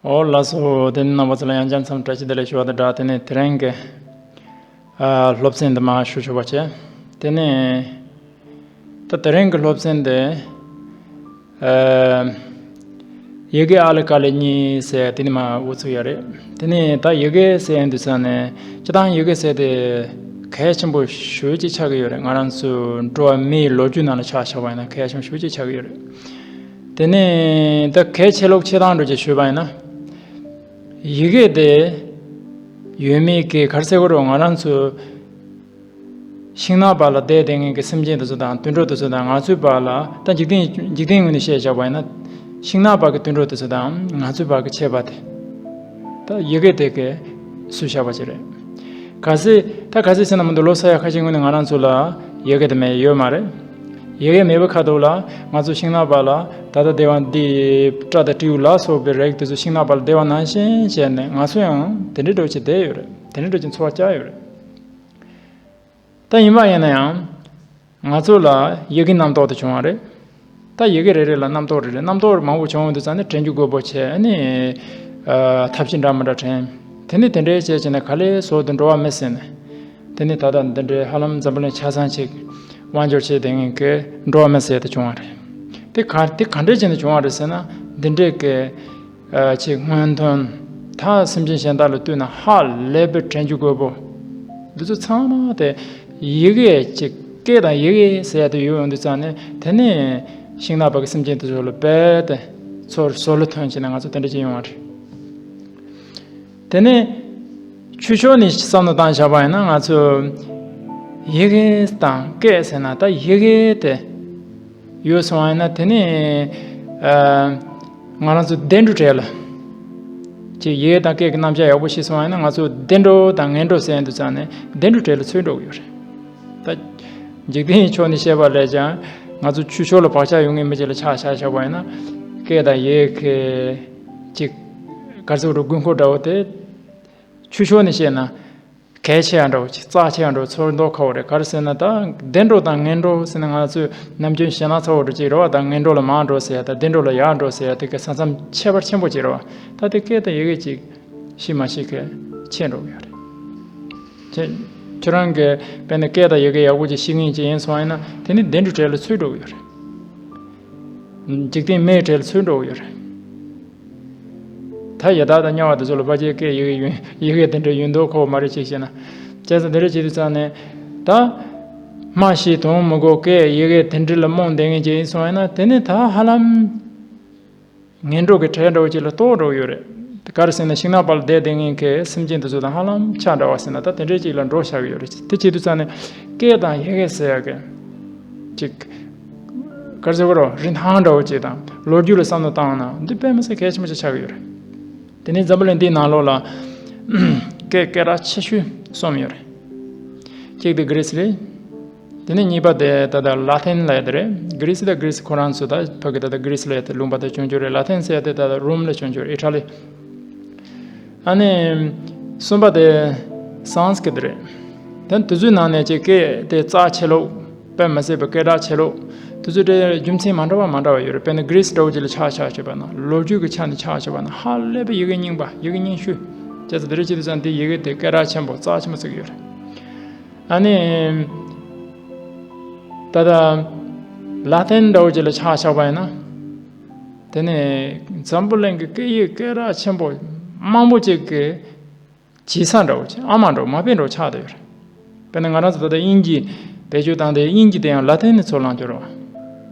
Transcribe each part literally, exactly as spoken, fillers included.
ཨོ་ལགས་སོ། དེ་ནི་རྣམ་པ་ཚོ་ལ་ཡང་བསྐྱར་འཚམས་བཀྲ་ཤིས་བདེ་ལེགས་ཞུ་བ་དང་སྦྲགས། དེ་ནི་དེ་རིང་གི་ཨ་སློབ་ཚན་འདི་མར་ཞུ་ཆོག་པ་བྱས། དེ་ནི་ད་དེ་རིང་གི་སློབ་ཚན་འདི་ཨ་ཡི་གེ་ཨ་ལི་ཀ་ལི་གཉིས་ཟེར་དེ་ནི་མར་དབུ་ཚུགས་ཡ་རེད། དེ་ནི་ད་ཡི་གེ་ཟེར་ཡ་འདི་ཚ་ནས་སྤྱིར་བཏང་ཡི་གེ་ཟེར་དེ་གལ་ཆེན་པོ་ཞེ་ཅིག་ཆགས་ཀྱི་ཡོད་རེད། ང་རང་ཚོ་འགྲོ་བ་མིའི་ལོ་རྒྱུས་ནང་ལ་ཆ་བཞག་པ་ཡིན་ན་གལ་ཆེན་པོ་ཞེ་ཅིག་ཆགས་ཀྱི་ཡོད་རེད། དེ་ནས་ད་གལ་ཆེ་ལོག་ཆེ་སྟངས་འགྲོ་ཅིག་ཞུས་པ་ཡིན་ན། ཡི་གེ་དེ་ཡོད་མེད་ཀྱི་ག་རེ་ཟེར་དགོས་རེད། ང་རང་ཚོ་ཤིང་ནགས་བར་ལ་བསྡད་བསྡད་མཁན་གྱི་སེམས་ཅན་དེ་ཚོ་དང་དུད་འགྲོ་དེ་ཚོ་དང་ང་ཚོའི་བར་ལ། ད་འཇིག་རྟེན་འཇིག་རྟེན་ངོས་ནས་བཤད་བཞག་པ་ཡིན་ན། ཤིང་ནགས་བར་གྱི་དུད་འགྲོ་དེ་ཚོ་དང་ང་ཚོའི་བར་གྱི་ཁྱད་པར་དེ། ད་ཡི་གེ་དེ་གས་བཟོས་བཞག་པ་ཅིག་རེད། གལ་སྲིད་ད་གལ་སྲིད་ཟེར་ན་མི་འདུག་ལོ་ས་ཡ་ཁ་ཤས་སྔོན་ནས་ང་རང་ཚོ་ལ་ཡི་གེ་དེ་མེད་ཡོད་མ་རེད། ཡི་གེ་མེད་པའི་ཁ་ཐུག་ལ་ང་ཚོ་ཤིང་ནགས་བར་ལ་ད་ལྟ་བསྡད་པ་འདི་སྤྲ་དང་སྤྲེའུ་ལ་སོགས་པའི་རིགས་དེ་ཚོ་ཤིང་ནགས་བར་ལ་བསྡད་པ་ནང་བཞིན་བྱས་ནས་ང་ཚོ་ཡང་དེ་འདྲའི་འགྲོ་བྱེད་བསྡད་ཡོད་རེད། དེ་འདྲའི་འགྲོ་བྱེད་འཚོ་བ་བསྐྱལ་ཡོད་རེད། ད་ཡིན་པ་ཡིན་ན་ཡང་། ང་ཚོ་ལ་ཡི་གེ་རྣམ་རྟོག་དེ་བྱུང་བ་རེད། ད་ཡི་གེ་རེ་རེ་ལ་རྣམ་རྟོག་རེ་རེ། རྣམ་རྟོག་མང་པོ་བྱུང་ཡོང་དུས་ཙང་ནས་དྲན་རྒྱུ་དགོས་པོ་བྱས་ནས། ཨ་ཐབས་ཤེས་འདྲ་མི་འདྲ་དྲན། དེ་ནས་དེ་འདྲའི་བྱས་བྱས་ནས་ག་ལེར་བཟོ་དུ་འགྲོ་བ་མི་སྲིད་ནས། དེ་ནས་ད་ལྟ་འདི་འདྲའི་ཧ་ལམ་འཛམ་བུ་གླིང་ཆ་ཚང་ཅིག་དབང་སྒྱུར་བྱས་བསྡད་མཁན་གྱི་འགྲོ་བ་མི་སྲིད་དེ་བྱུང་བ་རེད། དེ་ག་དེ་ག་འདྲས་བྱས་ནས་བྱུང་བ་རེད་ཟེར་ན། འདི་འདྲའི་གི་ཨ་ཅིག་སྔོན་ཐོན། ད་སེམས་ཅན་གཞན་དག་ལ་ལྟོས་ན་ཧ་ལས་པའི་དྲན་རྒྱུ་དགོས་པོ། འདི་ཚོ་ཚང་མ་དེ་ཡི་གེ་ཅིག་སྐད་དང་ཡི་གེ་ཟེར་ཡ་དེ་ཡོད་ཡོང་དུས་ཙང་ནས། དེ་ནས་ཤིང་ནགས་བར་གྱི་སེམས་ཅན་དེ་ཚོ་ལ་རྦད་དེ་ཚོར་བཟོ་ལ་ཐོན་བྱས་ནས་ང་ཚོ་དེ་འདྲ་ཅིག་ཡོང་བ་རེད། དེ་ནས་ཆོས་ཕྱོགས་ནས་བསམ་བློ་བཏང་བཞག་པ་ཡིན་ན། ང་ཚོ་ཡི་གེ་དང་སྐད་ཟེར་ན། ད་ཡི་གེ་དེ་ཡོད་སོང་བ་ཡིན་ན། དེ་ནས་ཨ་ང་རང་ཚོ་བདེ་འགྲོའི་གྲས་ལ། ཅིག་ཡི་གེ་དང་སྐད་ཀྱི་རྣམ་གཞག་ཡག་པོ་ཤེས་སོང་བ་ཡིན་ན། ང་ཚོ་བདེ་འགྲོ་དང་ངན་འགྲོ་ཟེར་དུས་ཙང་ནས་བདེ་འགྲོའི་གྲས་ལ་ཚུད་འགྲོ་གི་ཡོད་རེད། ད་འཇིག་རྟེན་ཕྱོགས་ནས་བཤད་པ་ལས་ཀྱང་། ང་ཚོ་ཆོས་ཕྱོགས་ལ་བག་ཆགས་ཡོད་མཁན་མི་ཅིག་ལ་ཆ་བཞག་བཞག་པ་ཡིན་ན། སྐད་དང་ཡི་གེ་ཅིག་ག་རེ་ཟེར་དགོས་རེད། དགོས་མཁོ་འདྲ་བོ་དེ། ཆོས་ཕྱོགས་ནས་བཤད་ན་གལ་ཆེ་ཡ་འདྲ་བོ་ཅིག་རྩ་ཆེ་ཡ་འདྲ་བོ་ཚོར་མདོག་ཁ་བོ་རེད། ག་རེ་ཟེར་ན། ད་བདེ་འགྲོ་དང་ངན་འགྲོ་ཟེར་ན། ང་ཚོས་ནམ་རྒྱུན་ཞེད་སྣང་ཚ་བོ་འདྲ་ཅིག་རེད་བ། ད་ངན་འགྲོ་ལ་མར་འགྲོ་ཟེར་ཡ་དང་བདེ་འགྲོ་ལ་ཡར་འགྲོ་ཟེར་ཡ་དེ་གི་ས་མཚམས་ཁྱད་པར་ཆེན་པོ་ཅིག་རེད་བ། ད་དེ་སྐད་དང་ཡི་གེ་ཅིག་ཤེས་མ་ཤེས་གལ་ཆེ་འགྲོ་གི་ཡོད་རེད། ཁྱེད་ཁྱོད་རང་གིས་དཔེར་ན་སྐད་དང་ཡི་གེ་ཡག་པོ་ཅིག་ཤེས་མཁན་ཅིག་ཡིན་སོང་བ་ཡིན་ན། དེ་ནི་བདེ་འགྲོའི་གྲས་ལ་ཚུད་འགྲོ་གི་ཡོད་རེད། འཇིག་རྟེན་མིའི་གྲས་ལ་ཚུད་འགྲོ་གི་ཡོད་རེད། ད་ཡི་དྭགས་དང་དམྱལ་བ་དེ་ཚོ་ལ་ཕལ་ཆེར་སྐད་ཡི་གེ་ཡོད། ཡི་གེ་དེ་འདྲ་ཡོད་མདོག་ཁ་བོ་མ་རེད། ཅིག་བྱས་ན། བྱས་ཙང་དེ་འདྲ་བྱེད་དུས་ཙང་ནས། ད་སྨྲ་ཤེས་དོན་མི་གོ་སྐད་ཡི་གེ་དེ་འདྲ་ལ་རྨོངས་བསྡད་མཁན་ཅིག་ཡིན་སོང་བ་ཡིན་ན། དེ་ནི་ད་ཧ་ལམ་ངན་འགྲོ་གི་གྲས་འདྲ་བོ་ཅིག་ལ་གཏོགས་འགྲོ་གི་ཡོད་རེད། ག་རེ་ཟེར་ན། ཤིང་ནགས་བར་ལ་བསྡད་བསྡད་མཁན་གྱི་སེམས་ཅན་དེ་ཚོ་དང་ཧ་ལམ་ཆ་འདྲ་བ་ཟེར་ན། ད་དེ་འདྲའི་ཅིག་ལ་འགྲོ་བཞག་གི་ཡོད་རེད། དེ་བྱེད་དུས་ཙང་ནས་སྐད་དང་ཡི་གེ་ཟེར་ཡ་གི་ཅིག་ག་རེ་ཟེར་དགོས་རེད། རིན་ཐང་འདྲ་བོ་ཅིག་དང་ལོ་རྒྱུས་ལ་བསམ་བློ་བཏང་ན། འདི་དཔེ་མི་སྲིད་གལ་ཆེན་པོ་ཅིག་ཆགས་ཀྱི་ཡོད་རེད། དེ་ནས་འཛམ་བུ་གླིང་འདིའི་ནང་ལོགས་ལ་སྐད་སྐད་གྲགས་ཆེ་ཤོས་གསུམ་ཡོད་རེད། གཅིག་དེ་གྷི་རིས་རེད། དེ་ནས་གཉིས་པ་དེ་ད་ལྟ་ལ་ཏིན་ལབ་ཡ་དེ་རེད། གྷི་རིས་དང་གྷི་རིས་ཁོ་རང་ཚོ་ད་ཕ་གི་ད་ལྟ་གྷི་རིས་ལབ་ཡ་དེ་ལུང་པ་དེ་བྱུང་རྒྱུ་རེད། ལ་ཏིན་ཟེར་ཡ་དེ་ད་ལྟ་རོམ་ལ་བྱུང་རྒྱུ་རེད། ཨི་ཊ་ལི། ཨ་ནི་གསུམ་པ་དེ་སཾ་སྐྲྀཏ་རེད། ད་དེ་ཚོའི་ནང་ནས་ཅིག་སྐད་དེ་རྩ་ཆེ་ལོག་དཔེ་མི་སྲིད་པའི་སྐད་གྲགས་ཆེ་ལོག་དེ་ཚོ་དེ་རྒྱུ་མཚན་མ་འདྲ་བ་མ་འདྲ་བ་ཡོད་རེད། དཔེར་ན་གྷི་རིས་འདྲ་བོ་ཅིག་ལ་ཆ་བཞག་བྱས་པ་ན། ལོ་རྒྱུས་ཀྱི་ཆ་ནས་ཆ་བཞག་པ་ན་ཧ་ལས་པའི་ཡི་གེ་རྙིང་པ། ཡི་གེ་རྙིང་ཤོས། བྱས་ཙང་དེ་འདྲ་བྱེད་དུས་ཙང་དེ་ཡི་གེ་དེ་སྐད་གྲགས་ཆེན་པོ་རྩ་ཆེན་པོ་བརྩི་གི་ཡོད་རེད། ཨ་ནི་ད་ལྟ་ལ་ཏིན་འདྲ་བོ་ཅིག་ལ་ཆ་བཞག་པ་ཡིན་ན། དེ་ནས་འཛམ་བུ་གླིང་གི་སྐད་ཡིག་སྐད་གྲགས་ཆེན་པོ་མང་པོ་ཅིག་གི་བྱེད་ས་འདྲ་བོ་ཅིག་ཨ་མ་འདྲ་བོ་མ་དཔེ་འདྲ་བོ་ཆགས་བསྡད་ཡོད་རེད། དཔེར་ན་ང་རང་ཚོ་ད་ལྟ་དབྱིན་ཇི་བེད་སྤྱོད་བཏང་སྟེ། དབྱིན་ཇི་དེ་ཡང་ལ་ཏིན་ནས་ཚུར་བླངས་ཡོད་རེད་བ།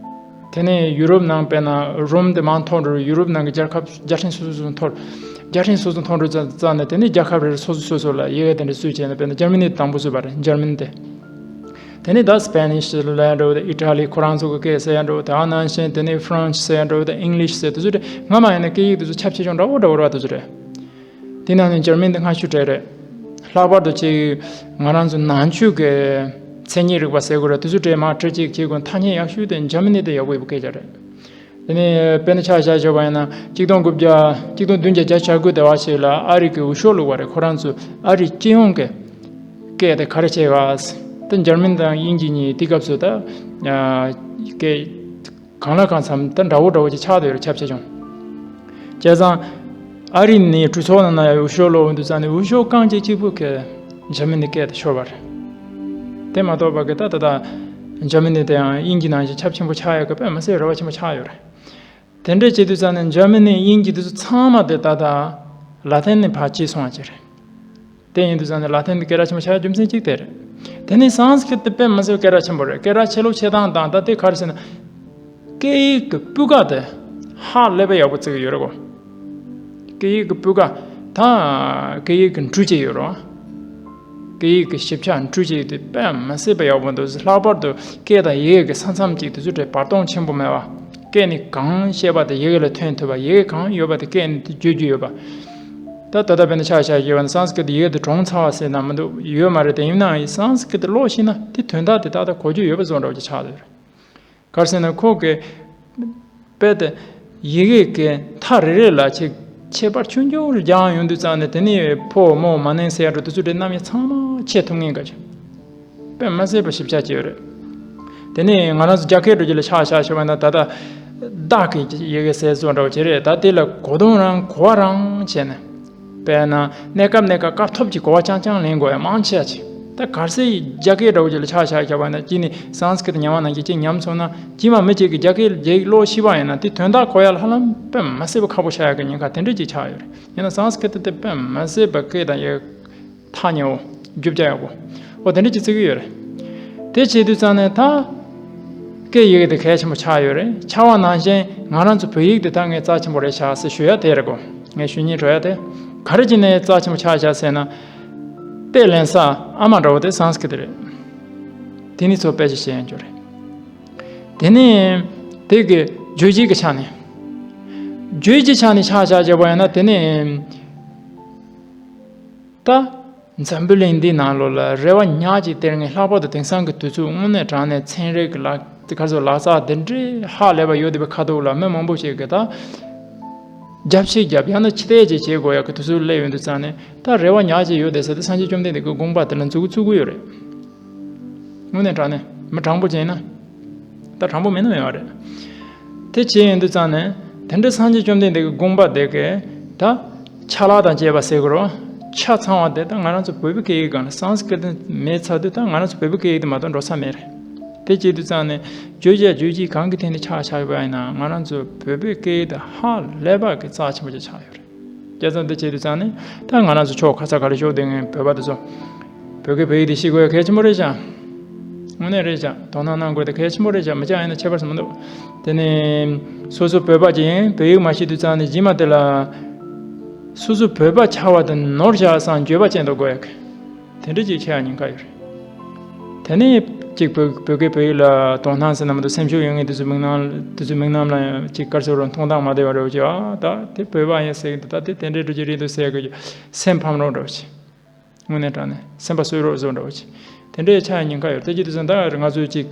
དེ་ནས་ཡུ་རོབ་ནང་དཔེར་ན་རོམ་དེ་མར་མཐོང་འགྲོ། ཡུ་རོབ་ནང་གི་རྒྱལ་ཁབ་བརྒྱ་ཕྲན་སོ་སོ་སོ་མཐོང་། བརྒྱ་ཕྲན་སོ་སོ་མཐོང་འགྲོ་ཙ་ཙ་ནས། དེ་ནས་རྒྱལ་ཁབ་རེ་རེ་སོ་སོ་སོ་སོ་ལ་ཡི་གེ་དེ་འདྲ་བཟོས་བྱས་ནས། དཔེར་ན་འཇར་མ་ནི་དང་པོ་བཟོས་པ་རེད། འཇར་མ་ནི་དེ། དེ་ནས་ད་སི་པེ་ནིཤ་ལབ་ཡ་འདྲ་བོ་དང་། ཨི་ཊ་ལི་ཁོ་རང་ཚོ་གི་སྐད་ཟེར་ཡ་འདྲ་བོ་དང་། ཨ་ནང་བཞིན་དེ་ནས་ཧྥ་རན་སི་ཟེར་ཡ་འདྲ་བོ་དང་། ཨིང་ལིཤ་ཟེར། དེ་ཚོ་དེ་སྔ་མ་ཡིན་ན་སྐད་ཡིག་དེ་ཚོ་ཁྱབ་ཆེ་ཆུང་འདྲ་བོ་འདྲ་བོ་རེད་བ། དེ་ཚོ་དེ། དེ་ནང་ནས་འཇར་མན་དེ་སྔ་ཤོས་གྲས་རེད། ལྷག་པར་དུ་ཅིག་ང་རང་ཚོ་ནང་ཆོས་ཀྱི་མཚན་ཉིད་རིག་པ་ཟེར་དགོས་རེད། དེ་ཚོ་གྲས་མར་ཁྲིད་ཅིག་བྱེད་དགོས། ཐ་སྙད་ཡག་ཤོས་དེ་འཇར་མ་ནི་དེ་ཡག་པོ་ཡག་པོ་སྐད་ཆ་རེད། དེ་ནས་དཔེར་ན་ཆ་བཞག་བྱས་པ་ཡིན་ན། གཅིག་སྟོང་དགུ་བརྒྱ་གཅིག་སྟོང་བདུན་བརྒྱ་བརྒྱད་ཅུ་གྱ་དགུ་དེ་བ་ཞིག་ལ་ཨ་རི་གི་འུ་ཤོག་བླུགས་པ་རེད། ཁོ་རང་ཚོ་ཨ་རི་སྤྱི་ཡོངས་ཀྱི་སྐད་དེ་ག་རེ་བྱེད་ག་ཟེར། ད་འཇར་མན་དང་དབྱིན་ཇི་གཉིས་དེ་སྐབས་སུ་ད་ཨ་སྐད་གང་ལ་གང་འཚམ་ད་འདྲ་བོ་འདྲ་བོ་ཅིག་ཆགས་བསྡད་ཡོད་རེད། ཁྱབ་ཆེ་ཆུང་། བྱས་ཙང་ ཨ་རི་ནས་གྲོས་ཚོགས་ནང་ན་འོས་ཤོག་སློག་འོང་དུས་ཙང་ནས་འོས་ཤོག་རྐང་གཅིག་གཅིག་པུ་གིས་འཇར་མ་ནི་སྐད་དེ་ཤོར་བ་རེད། དེ་མ་གཏོགས་པ་གི་ད་ད་ད་འཇར་མ་ནི་དེ་ཡང་དབྱིན་ཇི་ནང་བཞིན་ཁྱབ་ཆེན་པོ་ཆགས་ཡག་གི་དཔེ་མི་སྲིད་རེ་བ་ཆེན་པོ་ཆགས་ཡོད་རེད། དེ་འདྲ་བྱེད་དུས་ཙང་ནས་འཇར་མ་ནི་དབྱིན་ཇི་དེ་ཚོ་ཚང་མ་དེ་ད་ད་ལ་ཏིན་ནས་ཕར་བརྗེས་སོང་བ་ཅིག་རེད། དེ་ཡིན་དུས་ཙང་ནས་ལ་ཏིན་དེ་སྐད་གྲགས་ཆེན་པོ་ཆགས་རྒྱུ་མཚན་གཅིག་དེ་རེད། དེ་ནས་སཾ་སྐྲྀཏ་དེ་དཔེ་མི་སྲིད་སྐད་གྲགས་ཆེན་པོ་རེད། སྐད་གྲགས་ཆེ་ལོ་ཆེ་སྟངས་དང་ད་དེ་ག་རེ་ཟེར་ན། སྐད་ཡིག་གི་སྤུས་ཀ་དེ་ཧ་ལས་པ་ཡག་པོ་བརྩི་གི་ཡོད་རེད་གོ། སྐད་ཡིག་གི་སྤུས་ཀ་ད་སྐད་ཡིག་གི་འཕྲུལ་ཆས་ཡོད་རེད། སྐད་ཡིག་གི་ཞིབ་ཆ་འཕྲུལ་ཆས་དེ་དཔེ་མི་སྲིད་པ་ཡག་པོ་འདུག། ལྷག་པར་དུ་སྐད་དང་ཡི་གེ་གི་ས་མཚམས་གཅིག་དེ་ཚོ་དེ་བར་སྟོང་ཆེན་པོ་མེད་པ། སྐད་ནི་གང་བཤད་པ་དེ་ཡི་གེ་ལ་ཐོན་ཐུབ་པ། ཡི་གེ་གང་ཡོད་པ་དེ་སྐད་ནི་དེ་བརྗོད་རྒྱུ་ཡོད་པ། ད་ད་ལྟ་དཔེར་ན་ཆ་བཞག་ཡོད་པ་ན་སཾ་སྐྲྀཏ་ཡི་གེ་དེ་གྲོངས་ཚར་བ་ཟེར་ན་མི་འདུག། ཡོད་མ་རེད། དེ་ཡིན་ནའང་སཾ་སྐྲྀཏ་ཀློག་ཤེས་ན་དེ་དོན་དག་དེ་ཏག་ཏག་གོ་རྒྱུ་ཡོད་པ་བཟོ་འདྲ་བོ་ཅིག་ཆགས་ཡོད་རེད། ག་རེ་ཟེར་ན་ཁོ་གི་དཔེ་དེ་ཡི་གེ་གི་མཐའ་རེ་རེ་ལ་ཆེ་ཁྱད་པར་ཆུང་ཆུང་རེ་རྒྱག་ཡོང་དུས་ཙང་ནས་དེ་ནས་ཕོ་མོ་མ་ནིང་ཟེར་ཡ་འདྲ་དེ་ཚོ་དེ་རྣམ་དབྱེ་ཚང་མ་ཕྱེ་ཐུབ་ངེས་ག་ཅིག། དཔེ་མི་སྲིད་པ་ཞིབ་ཆ་བྱས་ཡོད་རེད། དེ་ནས་ང་རང་ཚོ་རྒྱ་སྐད་འགྲོ་རྒྱུ་ལ་ཆ་བཞག་ཤེས་པ་ན་ད་ལྟ་བདག་གི་ཡི་གེ་ཟེར་བཟོ་འདྲ་བོ་ཅིག་རེད། ད་དེ་ལ་གོ་དོན་རང་གོ་བ་རང་བྱས་ནས། དཔེར་ན་གནས་སྐབས་གནས་སྐབས་སྐབས་ཐོབ་ཀྱི་གོ་བ་རྐྱང་རྐྱང་ལེན་དགོས་ཡ་མང་ཆེ་བ་ཅིག། ད་གལ་སྲིད་རྒྱ་སྐད་འདྲ་བོ་ཅིག་ལ་ཆ་བཞག་ཤེས་པ་ན་གཅིག་ནི་སཾ་སྐྲྀཏ་ཉམས་པ་ནང་བཞིན་གཅིག་ཉམས་སོང་ན་གཅིག་མ་མི་གཅིག་གིས་རྒྱ་སྐད་རྒྱ་ཡིག་ཀློག་ཤེས་པ་ཡིན་ན་དེ་དོན་དག་གོ་ཡ་ལ་ཧ་ལམ་དཔེ་མི་སྲིད་པ་ཁག་པོ་ཆགས་ཡ་གི་ཉེན་ཁ་དེ་འདྲ་ཅིག་ཆགས་ཡོད་རེད། ཡིན་ན་སཾ་སྐྲྀཏ་དེ་དཔེ་མི་སྲིད་པ་སྐད་དང་ཡི་གེ་ཐག་ཉེ་བོ། རྒྱུ་ཆ་ཡག་པོ། འོ་དེ་འདྲ་ཅིག་བརྩི་གི་ཡོད་རེད། དེ་བྱེད་དུས་ཙང་ནས་ད་སྐད་ཡི་གེ་དེ་གལ་ཆེན་པོ་ཆགས་ཡོད་རེད། ཆགས་པ་ནང་བཞིན་ང་རང་ཚོ་བོད་ཡིག་དེ་ད་ངས་རྩ་ཆེན་པོ་རེད་ཤག་ཟེར་ཞུ་ཡ་དེ་རེད་གོ། ངས་ཞུ་སྙིང་བྲོ་ཡ་དེ། ག་རེ་བྱས་ནས་རྩ་ཆེན་པོ་ཆགས་ཤག་ཟེར་ན། དཔེ་ལེན་ས་ཨ་མ་འདྲ་བོ་དེ་སཾ་སྐྲྀཏ་རེད། དེ་ནི་ཚོ་དཔེ་ཆ་བཤད་ཡ་འགྱོ་རེད། དེ་ནས་དེ་གི་བརྗོད་བྱེད་ཀྱི་ཆ་ནས། བརྗོད་བྱེད་ཆ་ནས་ཆ་བཞག་བྱས་པ་ཡིན་ན་དེ་ནས། ད། འཛམ་བུ་གླིང་འདིའི་ནང་ལོགས་ལ་རེ་བ་ཉག་གཅིག་སྟེར་མཁན། ལྷག་པར་དུ་དེང་སང་གི་དུས་ཚོད་དངོས་གནས་དྲང་གནས་ཚན་རིག་གི་ལག་དེ་ག་ཚོད་ལག་རྩལ་དེ་འདྲའི་ཧ་ལས་པ་ཡོད་བསྡད་པའི་ཁ་ཐུག་ལ་མི་མང་པོ་ཞིག་གིས་ད་རྒྱབ་བཤིག་རྒྱབ་ཡང་ན་ཕྱི་བལྟས་ཅིག་བྱེད་དགོས་ཡག་གི་དུས་ཚོད་སླེབས་ཡོང་དུས་ཙང་ནས་ད་རེ་བ་ཉག་གཅིག་ཡོད་བསྡད་ས་དེ་སངས་རྒྱས་བཅོམ་ལྡན་འདས་ཀྱི་དགོངས་པ་དེ་ལ་འཛུགས་འཛུགས་ཀྱི་ཡོད་རེད། དངོས་གནས་དྲང་གནས་མི་དྲང་པོ་བྱས་ན། ད་དྲང་པོ་མིན་ན་མེད་པ་རེད། དེ་བྱས་ཡོང་དུས་ཙང་ནས་དེ་འདྲ་སངས་རྒྱས་བཅོམ་ལྡན་འདས་ཀྱི་དགོངས་པ་དེ་གས་ད་ཆ་ལག་དང་བཅས་པ་ཟེར་དགོས་རེད་བ། ཆ་ཚང་བ་དེ་ད་ང་རང་ཚོ་བོད་པའི་སྐད་ཡིག་སྒང་ལ་སཾ་སྐྲྀཏ་མེད་ཚར་དུས་ད་ང་རང་ཚོ་བོད་པའི་སྐད་ཡིག་དེ་མ་གཏོགས་འགྲོ་ས་མེད་རེད། དེ་བྱེད་དུས་ཙང་ནས་བརྗོད་བྱ་རྗོད་བྱེད་གང་གི་ཐད་ནས་ཆ་བཞག་པ་ཡིན་ན་ང་རང་ཚོ་བོད་པའི་སྐད་ཡིག་དེ་ཧ་ལས་པ་གི་རྩ་ཆེན་པོ་ཅིག་ཆགས་ཡོད་རེད། བྱས་ཙང་འདི་བྱེད་དུས་ཙང་ནས་ད་ང་རང་ཚོ་ཕྱོགས་ག་ས་ག་ལ་བཞུགས་བསྡད་མཁན་བོད་པ་དེ་ཚོ་བོད་སྐད་བོད་ཡིག་དེ་ཤེས་དགོས་གལ་ཆེན་པོ་རེད་ཤག། དངོས་གནས་རེད་ཤག། དོ་སྣང་གནང་དགོས་དེ་གལ་ཆེན་པོ་རེད་ཤག། མི་ཆགས་ཡིན་ན་ཁྱད་པར་ཞིག་མི་འདུག། དེ་ནས་སོ་སོ་བོད་པ་ཅིག་ཡིན་བོད་ཡིག་མ་ཤེས་དུས་ཙང་ནས་རྗེས་མ་དེ་ལ་སོ་སོ་བོད་པ་ཆགས་པ་དེ་ནོར་ཆགས་སང་འགྱོད་པ་ཅན་དུ་དགོས་ཡག་གི། དེ་འདྲ་ཅིག་ཆགས་ཉེན་ཁ་ཡོད་རེད། དེ་ནས་ཅིག་བོད་བོད་སྐད་བོད་ཡིག་ལ་དོ་སྣང་ཟེར་ན་མི་འདུག། སེམས་ཤུགས་ཡོད་མཁན་དེ་ཚོའི་མིག་ནང་དེ་ཚོའི་མིག་ནང་ལ་ཡང་ཅིག་ག་རེ་ཟེར་རོ་མཐོང་སྟངས་མ་བདེ་བ་འདྲ་བོ་ཅིག། ཨ་ད་དེ་བོད་པ་ཡིན་ཟེར་གི་འདུག། ད་དེ་དེ་འདྲའི་འགྲོ་གི་རེད་འདུག་ཟེར་གི་སེམས་ཕམ་རོགས་འདྲ་བོ་ཅིག། དངོས་གནས་དྲང་གནས་སེམས་པ་གསོད་རོགས་བཟོ་འདྲ་བོ་ཅིག། དེ་འདྲའི་ཆགས་ཉེན་ཁ་ཡོད། དེ་ཅི་དེ་ཚོ་ད་ང་ཚོས་ཅིག་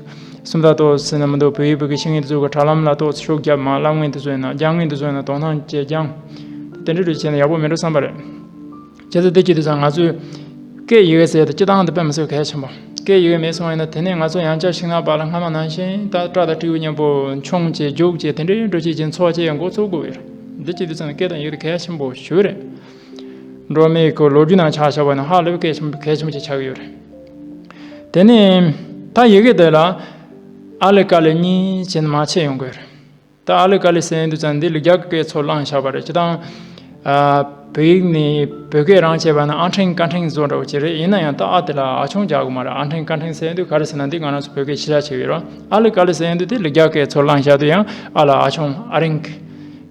སུམ་རྟགས་ཏོག་ཙམ་ཟེར་ན་མི་འདུག། བོད་ཡིག་བོད་སྐད་ཤེས་མཁན་དེ་ཚོ་གི་དྲ་ལམ་ལ་ཏོག་ཙམ་ཤུགས་རྒྱབ་མ་བསླབ་མཁན་དེ་ཚོ་ཡིན་ན་སྦྱང་མཁན་དེ་ཚོ་ཡིན་ན་དོ་སྣང་བྱས་སྦྱང་། དེ་འདྲའི་རུ་བྱས་ན་ཡག་པོ་མེད་འགྲོ་བསམ་པ་རེད། བྱས་ཙང་དེ་ཅི་དེ་ཚོ་ང་ཚོས་སྐད་ཡི་གེ་ཟེར་ཡ་དེ་སྤྱི་བཏང་དེ་དཔེ་མི་སྲིད་གལ་ཆེན་པོ། སྐད་ཡི་གེ་མེད་སོང་བ་ཡིན་ན་དེ་ནས་ང་ཚོ་ཡང་བསྐྱར་ཤིང་ནགས་པ་ལ་སྔ་མ་ནང་བཞིན་ད་སྐྲ་དང་སྤྲེའུ་མཉམ་པོ་མཆོང་བྱས་རྒྱུག་བྱས་དེ་འདྲའི་འགྲོ་བྱེད་ཀྱི་འཚོ་བ་བྱེད་ཡ་འགོ་ཚུགས་དགོས་པས། འདི་ཅི་དེ་ཚོ་ནི་སྐད་དང་ཡི་གེ་དེ་གལ་ཆེན་པོ་ཞིག་རེད། འགྲོ་མིའི་ཁོ་ལོ་རྒྱུས་ནང་ཆ་བཞག་པ་ན་ཧ་ལས་པའི་གལ་ཆེན་གལ་ཆེན་པོ་ཅིག་ཆགས་ཀྱི་ཡོད་རེད། དེ་ནས་ད་ཡི་གེ་དེ་ལ་ཨ་ལི་ཀ་ལི་གཉིས་བྱས་ནས་མར་ཕྱེ་ཡོང་གི་ཡོད་རེད། ད་ཨ་ལི་ཀ་ལི་ཟེར་དུས་ཙང་འདི་ལེགས་སྦྱར་གྱི་སྐད་ཚུར་བླངས་བཞག་པ་རེད། སྤྱིར་བཏང་ཨ་བོད་ཡིག་ནས་བོད་སྐད་རང་བྱས་པ་ན་ཨ་འཕྲེང་ཀ་འཕྲེང་བཟོ་འདྲ་བོ་ཅིག་རེད། ཡིན་ན་ཡང་ད་ཨ་དེ་ལ་ཨ་ཆུང་རྒྱག་དགོས་མ་རེད། ཨ་འཕྲེང་ཀ་འཕྲེང་ཟེར་དུས་ག་རེ་ཟེར་ན་འདི་ང་རང་ཚོ་བོད་སྐད་ཕྱི་དར་བྱེད་ཀྱི་ཡོད་རེད། ཨ་ལི་ཀ་ལི་ཟེར་དུས་དེ་ལེགས་སྦྱར་སྐད་ཚུར་བླངས་བཞག་དུས་ཡང་ཨ་ལ་ཨ་ཆུང་ཨ་རིང་གི་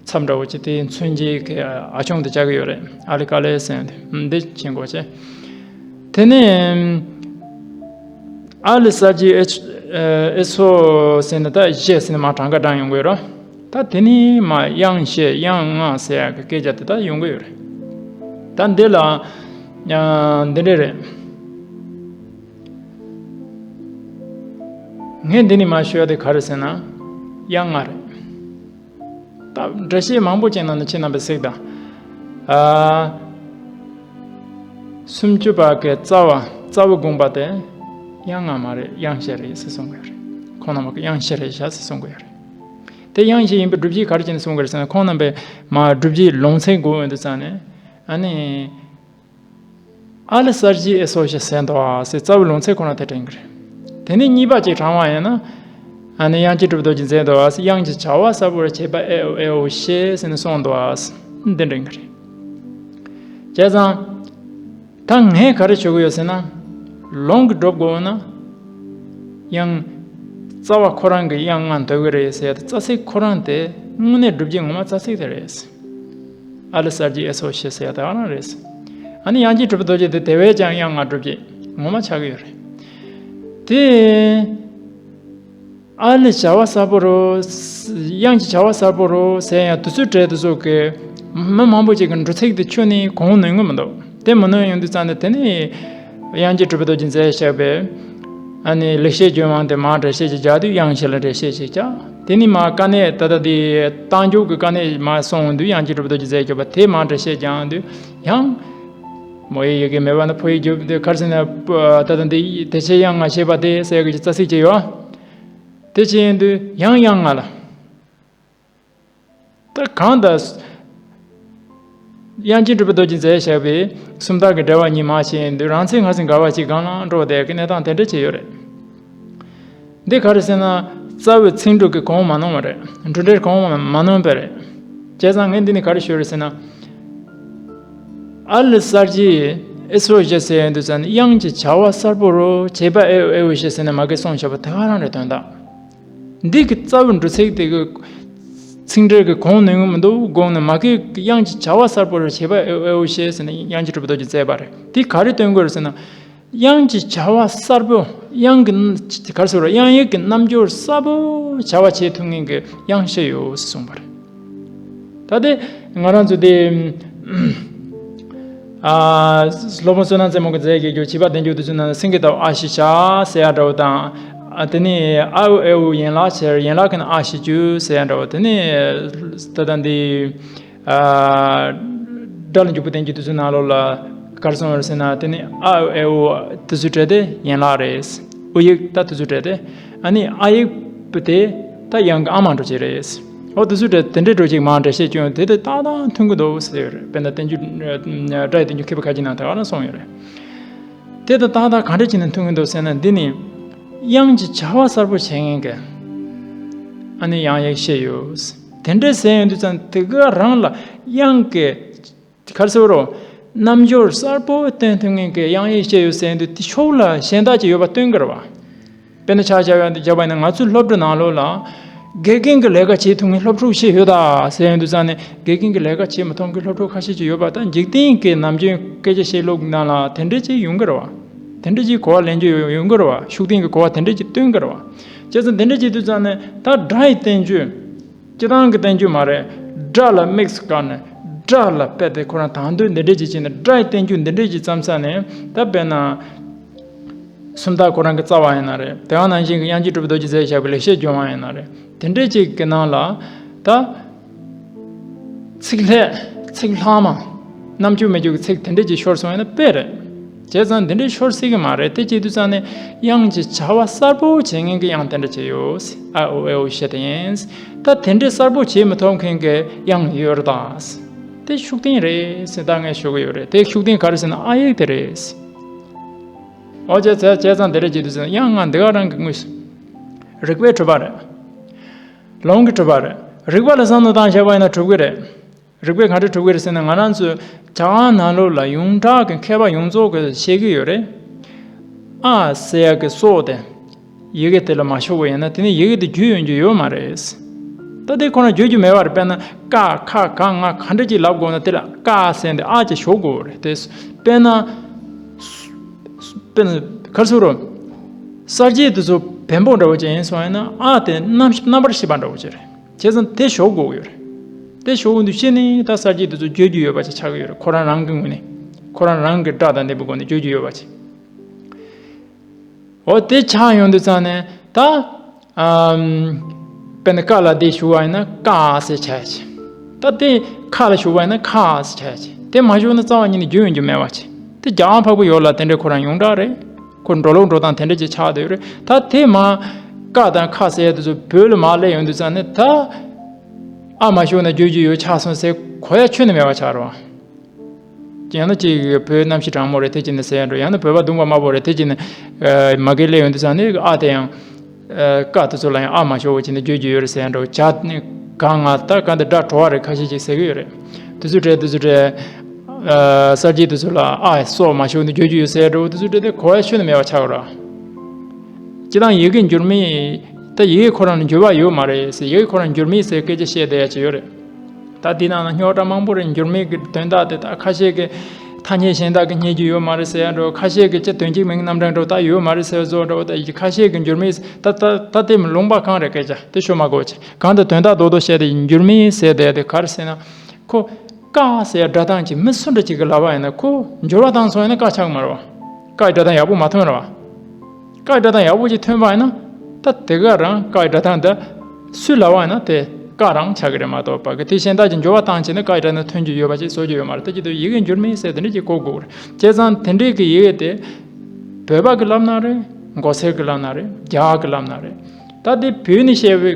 མཚམས་འདྲ་བོ་ཅིག་དེའི་མཚོན་བྱེད་ཀྱི་ཨ་ཆུང་དེ་བྱ་གི་ཡོད་རེད། ཨ་ལི་ཀ་ལི་ཟེར་ཡོང་དུས་འདི་བྱེད་དགོས་ཆེ། དེ་ནས་ཨ་ལི་ས་ཇི་ཨེ་ཨེ་སོ་ཟེར་ནས་ད་ཞེ་ཟེར་ནས་མར་གྲངས་ཀ་བགྲངས་ཡོང་གི་ཡོད་རེད། ད་དེ་ནས་མར་དབྱངས་ཞེ་དབྱངས་ལྔ་ཟེར་ཡག་གི་སྐད་ཆ་དེ་ད་ཡོང་གི་ཡོད་རེད། ད་འདི་ལ་ཨ་འདི་འདྲ་རེད། ངས་འདི་ནས་མར་ཤོད་ཡ་དེ་ག་རེ་ཟེར་ན་དབྱངས་ལྔ་རེད། ད་འགྲེལ་བཤད་མང་པོ་ཅིག་ནང་ནས་ཁྱེད་རྣམ་པས་གཟིགས་དང་། ཨ། སུམ་ཅུ་པ་གི་རྩ་བ་རྩ་བའི་དགོངས་པ་དེ་དབྱངས་ལྔ་མ་རེད། དབྱངས་བཞི་རེད་ཟེར་གསུང་གི་ཡོད་རེད། ཁོང་རྣམ་པ་གིས་དབྱངས་བཞི་རེད་བཞག་ཟེར་གསུང་གི་ཡོད་རེད། དེ་དབྱངས་བཞི་ཡིན་པའི་སྒྲུབ་བྱེད་ག་རེ་བྱས་ནས་གསུངས་ཀྱི་རེད་ཟེར་ན། ཁོང་རྣམ་པས་མ་སྒྲུབ་བྱེད་ལུང་ཚིག་དགོས་འོན་དུ་ཙང་ནས། ཨ་ནི། ཨ་ལི་གསར་བརྗེའི་ཨེ་སོ་ཞེས་ཟེར་འདུག་ཨ་ཟེར། རྩ་བའི་ལུང་ཚིག་ཁོ་ན་དེ་དྲན་གྱི་རེད། དེ་ནས་གཉིས་པ་ཅིག་དྲངས་པ་ཡིན་ན། ཨ་ནི་དབྱངས་ཅན་གྲུབ་པའི་རྡོ་རྗེས་མཛད་འདུག་ཨ་ཟེར། དབྱངས་ཀྱི་བྱ་བ་གསལ་པོར་བྱེད་པ་ཨེ་ཨོ་ཨེ་ཨོ་ཞེས་ཟེར་ནས་གསུངས་འདུག་ཨ་ཟེར། འདི་དྲན་གྱི་རེད། བྱས་ཙང་། ད་ངས་ག་རེ་ཞུ་གི་ཡོད་ཟེར་ན། ལུང་གིས་སྒྲུབ་དགོས་ན། དབྱངས། རྩ་བ་ཁོ་རང་གི་དབྱངས་ལྔ་འདོད་ཀྱི་རེད་ཟེར་ཡ་དེ། རྩ་ཚིག་ཁོ་རང་དེ་དངོས་གནས་སྒྲུབ་བྱེད་ངོ་མ་རྩ་ཚིག་དེ་རེད། ཨ་ལི་གསར་བརྗེའི་ཨེ་སོ་ཞེས་ཟེར་ཡ་དེ་ག་རང་རེད། ཨ་ནི་དབྱངས་ཅན་གྲུབ་པའི་རྡོ་རྗེ་དེ་དེ་བས་ཀྱང་དབྱངས་ལྔ་སྒྲུབ་བྱེད་ངོ་མ་ཆགས་ཀྱི་ཡོད་རེད། དེ། ཨ་ལི་བྱ་བ་གསལ་པོ་རེད། དབྱངས་ཀྱི་བྱ་བ་གསལ་པོ་རེད་ཟེར་ཡང་དེ་ཚོའི་གྲས་དེ་ཚོ་གི་མི་མང་པོ་ཅིག་གི་འགྲོ་ཚིག་དེ་ཁྱོན་ནས་གོ་ནུས་ཀྱི་མི་འདུག་དེ་མི་ནུས་ཡོང་དུས་ཙང་ནས། དེ་ནས་དབྱངས་ཅན་གྲུབ་པའི་རྡོ་རྗེས་མཛད་བཞག་པའི། ཨ་ནི་ལེགས་བཤད་ལྗོན་དབང་དེ་མར་འགྲེལ་བཤད་ཅིག་རྒྱག་དུས་དབྱངས་བཞི་ལ་འགྲེལ་བཤད་ཅིག་རྒྱག་དེ་ནས་མར་དཀའ་གནད། ད་ལྟ་དེ་རྟགས་འཇུག་གི་དཀའ་གནད་མར་གསུངས་དུས། དབྱངས་ཅན་གྲུབ་པའི་རྡོ་རྗེས་མཛད་བཞག་པ་དེ་མར་འགྲེལ་བཤད་རྒྱག་དུས་ཡང་། མོ་ཡི་ཡི་གེ་མེད་པ་ན་ཕོ་ཡིག་བརྗོད་དེ་ག་རེ་ཟེར་ན། ད་ལྟ་འདི་དེ་ཕྱིར་དབྱངས་ལྔ་ཞེས་པ་དེ་ཟེར་གྱི་རྩ་ཚིག་ཅིག་ཡོད། དེ་བྱས་ཡིན་དུས་ཡང་དབྱངས་ལྔ་ལ། ད་གང་ལྟར། དབྱངས་ཅན་གྲུབ་པའི་རྡོ་རྗེས་མཛད་བཞག་པའི་སུམ་རྟགས་ཀྱི་འགྲེལ་པ་གཉིས་མར་བྱས་ཡིན་དུས། རང་ཚིག་སྔ་ཚིག་འགལ་བ་ཅིག་གང་ལའང་འགྲོ་བསྡད་ཀྱི་གནས་སྟངས་དེ་འདྲ་ཅིག་ཡོད་རེད། འདི་ག་རེ་ཟེར་ན། རྩ་བའི་ཚིག་འབྲུ་གི་གོང་མ་ནོན་པ་རེད། འབྲུ་འགྲེལ་གོང་མ་མ་ནོན་པ་རེད། བྱས་ཙང་ངས་འདི་ནས་ག་རེ་ཞུ་རེད་ཟེར་ན། ཨ་ལི་གསར་བརྗེའི་ཨེ་སོ་ཞེས་ཟེར་ཡོང་དུས་ཙང་ནས། དབྱངས་ཀྱི་བྱ་བ་གསལ་པོ་རེད། བྱེད་པ་ཨེ་ཨོ་ཨེ་ཨོ་ཞེས་ཟེར་ནས་མ་གིར་གསུངས་བཞག་པ་དེ་ག་རང་རེད། དོན་དག་འདི་གི་རྩ་བའི་འགྲོ་ཚིག་དེ་གི་ཚིག་འགྲེལ་གྱི་གོང་ནོན་གྱི་མི་འདུག་དགོངས་ནས། མ་གིར་དབྱངས་ཀྱི་བྱ་བ་གསལ་པོ་རེད། བྱེད་པ་ཨེ་ཨོ་ཨེ་ཨོ་ཞེས་ཟེར་ནས་དབྱངས་ཅན་གྲུབ་པའི་རྡོ་རྗེས་མཛད་པ་རེད། དེ་ག་རེ་སྟོན་དགོས་རེད་ཟེར་ན། དབྱངས་ཀྱི་བྱ་བ་གསལ་པོ། དབྱངས་ཀྱི་ག་རེ་ཟེར་རོ། དབྱངས་ཡིག་གི་རྣམ་འགྱུར་གསལ་པོ་བྱ་བ་བྱེད་ཐུབ་མཁན་གྱི་དབྱངས་བཞི་ཡོད་ཟེར་གསུངས་པ་རེད། ད་དེ་ང་རང་ཚོ་དེ། ཨ། སློབ་དཔོན་བསོད་ནམས་རྩེ་མོ་གིས་མཛད་བཞག་རྒྱུ་བྱིས་པ་བསྟན་འགྱུར་དེ་ཚོའི་ནང་ན། སེང་གེ་ལྟ་བུ་ཨ་ཞེས་བྱ་ཟེར་ཡ་འདྲ་བོ་དང་། ཨ། དེ་ནས་ཨ་ཨོ་ཨེ་ཨོ་ཡན་ལག་ཕྱིར། ཡན་ལག་གི་ནང་ཨ་ཞེས་བརྗོད་ཟེར་ཡ་འདྲ་བོ། དེ་ནས་ད་ལྟ་འདི། ཨ། སྒྲ་ལ་འཇུག་པའི་བསྟན་བཅོས་དེ་ཚོའི་ནང་ལོགས་ལ་ག་རེ་གསུངས་ཡོད་ཟེར་ན། དེ་ནི་ཨ་ཨོ་ཨེ་ཨོ་དེ་ཚོའི་གྲས་དེ་ཡན་ལག་རེད། ཨོ་ཡིག་ད་དེ་ཚོའི་གྲས་དེ། ཨ་ནི་ཨ་ཡིག་དེ་ད་དབྱངས་ཀྱི་ཨ་མ་འགྲོ་ཅིག་རེད། ཨོ་དེ་ཚོའི་གྲས་དེ་འདྲའི་འགྲོ་ཅིག་མར་འགྲེལ་བཤད་བྱུང་། དེ་དེ་ཏག་ཏག་མཐུན་གྱི་འདུག་ཟེར་ཡོད་རེད། དཔེར་ན་བསྟན་བཅོས། སྒྲ་ཡི་བསྟན་བཅོས་མཁས་པའི་ཁ་ཅིག་ནང་དེ་ག་རང་གསུངས་ཡོད་རེད། དེ་དང་ཏག་ཏག་ག་འདྲ་བྱས་ནས་མཐུན་གྱི་འདུག་ཟེར་ན། འདི་ནི་དབྱངས་ཀྱི་བྱ་བ་གསལ་པོ་བྱེད་མཁན་གྱི་ཨ་ནི་དབྱངས་ཡིག་བཞི་ཡོད། དེ་འདྲ་ཟེར་ཡོང་དུས་ཙང་། དེ་ག་རང་ལ་དབྱངས་ཀྱི་ག་རེ་ཟེར་རོ། རྣམ་འགྱུར་གསལ་པོ་སྟོན་ཐུབ་མཁན་གྱི་དབྱངས་ཡིག་བཞི་ཡོད་ཟེར་ཡོང་དུས། དེ་ཕྱོགས་ལ་གཞན་དག་ཅིག་ཡོད་པ་སྟོན་གྱི་རེད་བ། དཔེར་ན་ཆ་བཞག་ཡོང་དུས། བྱས་པ་ཡིན་ན་ང་ཚོའི་སློབ་གྲྭ་ནང་ལོགས་ལ་དགེ་རྒན་གྱི་ལས་ཀ་བྱེད་ཐུབ་མཁན་སློབ་ཕྲུག་བཞི་ཡོད་ད་ཟེར་ཡོང་དུས་ཙང་ནས། དགེ་རྒན་གྱི་ལས་ཀ་བྱེད་མི་ཐུབ་མཁན་སློབ་ཕྲུག་ཁ་ཤས་ཅིག་ཡོད་པ། ད་འཇིག་རྟེན་གྱི་ནམ་རྒྱུན་སྐད་ཆ་བཤད་ལུགས་ནང་ལ་དེ་འདྲ་ཅིག་ཡོང་གི་རེད་བ། དེ་འདྲ་ཅིག་གོ་བ་ལེན་རྒྱུ་ཡོང་ཡོང་གི་རེད་བ། ཤུགས་ལྡན་གྱི་གོ་བ་དེ་འདྲ་ཅིག་སྟོན་གི་རེད་བ། བྱས་ཙང་དེ་འདྲ་བྱེད་དུས་ཙང་ནས། ད་སྒྲ་ཡི་བསྟན་བཅོས། སྤྱིར་བཏང་གི་བསྟན་བཅོས་མ་རེད། སྒྲ་ལ་དམིགས་སུ་བཀར་ནས། སྒྲ་ལ་དཔེ་དེ་ཁོ་རང་དང་དོད་འདི་འདྲས་ཅིག་བྱས་ནས། སྒྲ་ཡི་བསྟན་བཅོས་འདི་འདྲས་ཅིག་བརྩམས་ས་ནས། ད་དཔེར་ན། སུམ་རྟགས་ཁོ་རང་གི་རྩ་བ་ཡིན་ན་རེད། དེ་ག་ནང་བཞིན་གྱི་དབྱངས་ཅན་གྲུབ་པའི་རྡོ་རྗེས་མཛད་བཞག་པའི་ལེགས་བཤད་ལྗོན་དབང་ཡིན་ན་རེད། དེ་འདྲས་ཅིག་གི་ནང་ལ་ད་ཚིག་ལྷད། ཚིག་ལྷག་མ། རྣམ་འགྱུར་མི་འགྱུར་གྱི་ཚིག་དེ་འདྲས་ཅིག་ཤོར་སོང་ཡིན་ན་དཔེ་རེད། བྱས་ཙང་འདི་འདྲས་ཤོར་སྲིད་ཀྱི་མ་རེད། དེ་བྱེད་དུས་ཙང་ནས་དབྱངས་ཀྱི་བྱ་བ་གསལ་པོ་བྱེད་མཁན་གྱི་དབྱངས་དེ་འདྲ་ཅིག་ཡོད། ཨ་ཨོ་ཨེ་ཨོ་བཞི་དེ་ཡིན། ད་དེ་འདྲས་གསལ་པོ་བྱེད་མི་ཐུབ་མཁན་གྱི་དབྱངས་ཡོད་རེད་ད། དེ་ཤུགས་ལྡན་རེད་ཟེར་ད་ངས་ཞུ་གི་ཡོད་རེད། དེ་ཤུགས་ལྡན་ག་རེ་ཟེར་ན་ཨ་ཡིག་དེ་རེད། འོ་བྱས་ཙང་། བྱས་ཙང་དེ་འདྲ་བྱེད་དུས་ཙང་། དབྱངས་ལྔ་འདི་ག་རང་གི་དངོས་སུ་རིགས་པས་གྲུབ་པ་རེད། ལུང་གིས་གྲུབ་པ་རེད། རིགས་པ་ལ་བསམ་བློ་བཏང་བྱས་པ་ཡིན་ན་གྲུབ་ཀྱི་རེད། རིགས་པས་ག་འདྲ་གྲུབ་ཀྱི་རེད་ཟེར་ན། ང་རང་ཚོའི་ཇ་ཁང་ནང་ལོགས་ལ་ཡོངས་གྲགས་ཀྱི་མཁས་པ་ཡོངས་རྫོགས་ཀྱིས་བཤད་ཀྱི་ཡོད་རེད། ཨ་ཟེར་ཡག་གི་སྲོག་དེ་ཡི་གེ་དེ་ལ་མ་ཞུགས་པ་ཡིན་ན། དེ་ནི་ཡི་གེ་དེ་བརྗོད་ཡོང་རྒྱུ་ཡོད་མ་རེད། ད་དེ་ཁོ་རང་བརྗོད་རྒྱུ་མེད་པ་རེད། དཔེར་ན་ཀ་ཁ་ག་ང་ག་འདྲ་ཅིག་ལབ་དགོས་ན། དེ་ལ་ཀ་ཟེར་འདི་ཨ་ཅིག་ཞུགས་དགོས་རེད། དེ་དཔེར་ན། དཔེར་ན་ག་རེ་ཟེར་རོ། གསར་བརྗེ་དེ་ཚོ་བེམ་པོ་འདྲ་བོ་ཅིག་ཡིན་སོང་ཡིན་ན། ཨ་དེ་རྣམ་རྣམ་པར་ཤེས་པ་འདྲ་བོ་ཅིག་རེད། བྱས་ཙང་དེ་ཞུགས་དགོས་ཀྱི་ཡོད་རེད། དེ་ཞུགས་དགོས་དུས་ཅི་ནས་ད་གསར་བརྗེ་དེ་ཚོ་བརྗོད་རྒྱུ་ཡོད་པ་ཅིག་ཆགས་ཀྱི་ཡོད་རེད། ཁོ་རང་རང་གི་ངོས་ནས། ཁོ་རང་རང་གི་སྒྲ་དང་ལྡན་པའི་སྒོ་ནས་བརྗོད་རྒྱུ་ཡོད་པ་ཅིག་འོ་དེ་ཆགས་ཡོང་དུས་ཙང་ནས་ད། ཨམ། དཔེར་ན་ཀ་ལ་དེ་ཞུགས་པ་ཡིན་ན་ཀ་ཟེར་བྱ་ཡ་ཅིག་ད་དེ་ཁ་ལ་ཞུགས་པ་ཡིན་ན་ཁ་ཟེར་བྱ་ཡ་ཅིག་དེ་མ་ཞུགས་ན་རྩ་བ་ཉིད་ནས་བརྗོད་ཡོང་རྒྱུ་མེད་པ་ཅིག་དེ་རྒྱ་གར་འཕགས་པའི་ཡུལ་ལ་དེ་འདྲའི་ཁོ་རང་ཡོངས་གྲགས་རེད། ཁོ་འགྲོ་ལུགས་འགྲོ་སྟངས་དེ་འདྲ་ཅིག་ཆགས་བསྡད་ཡོད་རེད། ད་དེ་མ། ཀ་དང་ཁ་ཟེར་ཡ་དེ་ཚོ་བོད་ལ་མར་སླེབས་ཡོང་དུས་ཙང་ནས་ད་ཨ་མ་ཤོར་ན་བརྗོད་རྒྱུ་ཡོད་ཆགས་སོང་ཟེར་གོ་ཡ་ཁྱོན་ནས་མེད་པ་ཆགས་རེད་བ། ཡང་ན་གཅིག་བོད་གནམ་གཤིས་གྲང་མོ་རེད་དེ་གཅིག་ནས་ཟེར་ཡ་འགྲོ། ཡང་ན་བོད་པ་གདུང་བ་དམར་པོ་རེད་དེ་གཅིག་ནས་མ་གིར་སླེབས་ཡོང་དུས་ཙང་ནས་ཨ་དེ་ཡང་ཀ་དེ་ཚོ་ལ་ཡང་ཨ་མ་ཤོར་བ་གཅིག་ནས་བརྗོད་རྒྱུ་ཡོད་རེད་ཟེར་ཡ་འགྲོ། ཇ་ནི་ག་ང་ད་ག་འདི་སྒྲ་བྲོ་བ་རེད་ཁ་ཤས་ཅིག་ཟེར་གི་ཡོད་རེད། དེ་ཚོ་འདྲ་དེ་ཚོ་འདྲ་གསར་བརྗེ་དེ་ཚོ་ལ་ཨ་སོགས་མ་ཤོར་ནས་བརྗོད་རྒྱུ་ཡོད་ཟེར་ཡ་འགྲོ། དེ་ཚོ་འདྲ་དེ་གོ་བ་ཁྱོན་ནས་མེད་པ་ཆགས་རེད། སྤྱིར་བཏང་ཡི་གེ་འགྱུར་མེད། ད་ཡི་གེ་ཁོ་རང་ལ་འགྱུར་བ་ཡོད་མ་རེད་ཟེར། ཡི་གེ་ཁོ་རང་འགྱུར་མེད་ཟེར་སྐད་ཆ་བཤད་བསྡད་ཡ་ཅིག་ཡོད་རེད། ད་འདི་ནང་ན་རྙོག་དྲ་མང་པོ་རེད། འགྱུར་མེད་ཀྱི་དོན་དག་དེ་ད་ཁ་ཤས་ཀྱིས་ཐ་སྙད་གཞན་དག་གིས་རྙེད་རྒྱུ་ཡོད་མ་རེད་ཟེར་ཡ་འགྲོ། ཁ་ཤས་ཀྱིས་ཅི་དོན་གཅིག་མིང་རྣམ་གྲངས་འགྲོ་ད་ཡོད་མ་རེད་ཟེར་བཟོ་འགྲོ། ད་ཁ་ཤས་ཀྱིས་འགྱུར་མེད་ད་ད་ད་དེ་མི་ལུང་པ་གང་རེད་སྐད་ཆ་དེ་ཤོད་མ་དགོས་ཅིག་གང་དུ་དོན་དག་རྡོག་རྡོག་བཤད་དེ་འགྱུར་མེད་ཟེར་བསྡད་ཡ་དེ་ག་རེ་ཟེར་ན། ཁོ་ཀ་ཟེར་ཡ་སྒྲ་གདངས་ཀྱི་མི་སུ་འདྲ་ཅིག་གི་ལབ་པ་ཡིན་ན་ཁོ་འགྱུར་བ་བཏང་སོང་ཡིན་ན་ཀ་ཆགས་མ་རེད་བ། ཀ་ཡི་སྒྲ་གདངས་ཡག་པོ་མ་ཐོན་རེད་བ། ཀ་ཡི་སྒྲ་གདངས་ཡག་པོ་ཅིག་ཐོན་པ་ཡིན་ན་ད་དེ་ག་རང་ཀ་ཡི་སྒྲ་གདངས་ད་སུས་ལབ་པ་ཡིན་ན་དེ་ཀ་རང་ཆགས་ཀྱི་རེད་མ་གཏོགས་པ་གི་དེ་གཞན་དག་ཅིག་འགྱུར་བ་བཏང་བྱས་ན་ཀ་ཡི་སྒྲ་གདངས་ཐོན་རྒྱུ་ཡོད་པ་ཅིག་བཟོ་རྒྱུ་ཡོད་མ་རེད། དེ་ཅི་ལྟར་ཡི་གེ་འགྱུར་མེད་ཟེར་དེ་འདྲ་ཅིག་གོ་དགོས་རེད། བྱས་ཙང་དེ་འདྲའི་གི་ཡི་གེ་དེ་བོད་པ་གི་ལབ་ན་རེད། མགོ་སེར་གི་ལབ་ན་རེད། རྒྱ་གར་གི་ལབ་ན་རེད། ད་དེ་བོད་ནས་བཤད་པའི་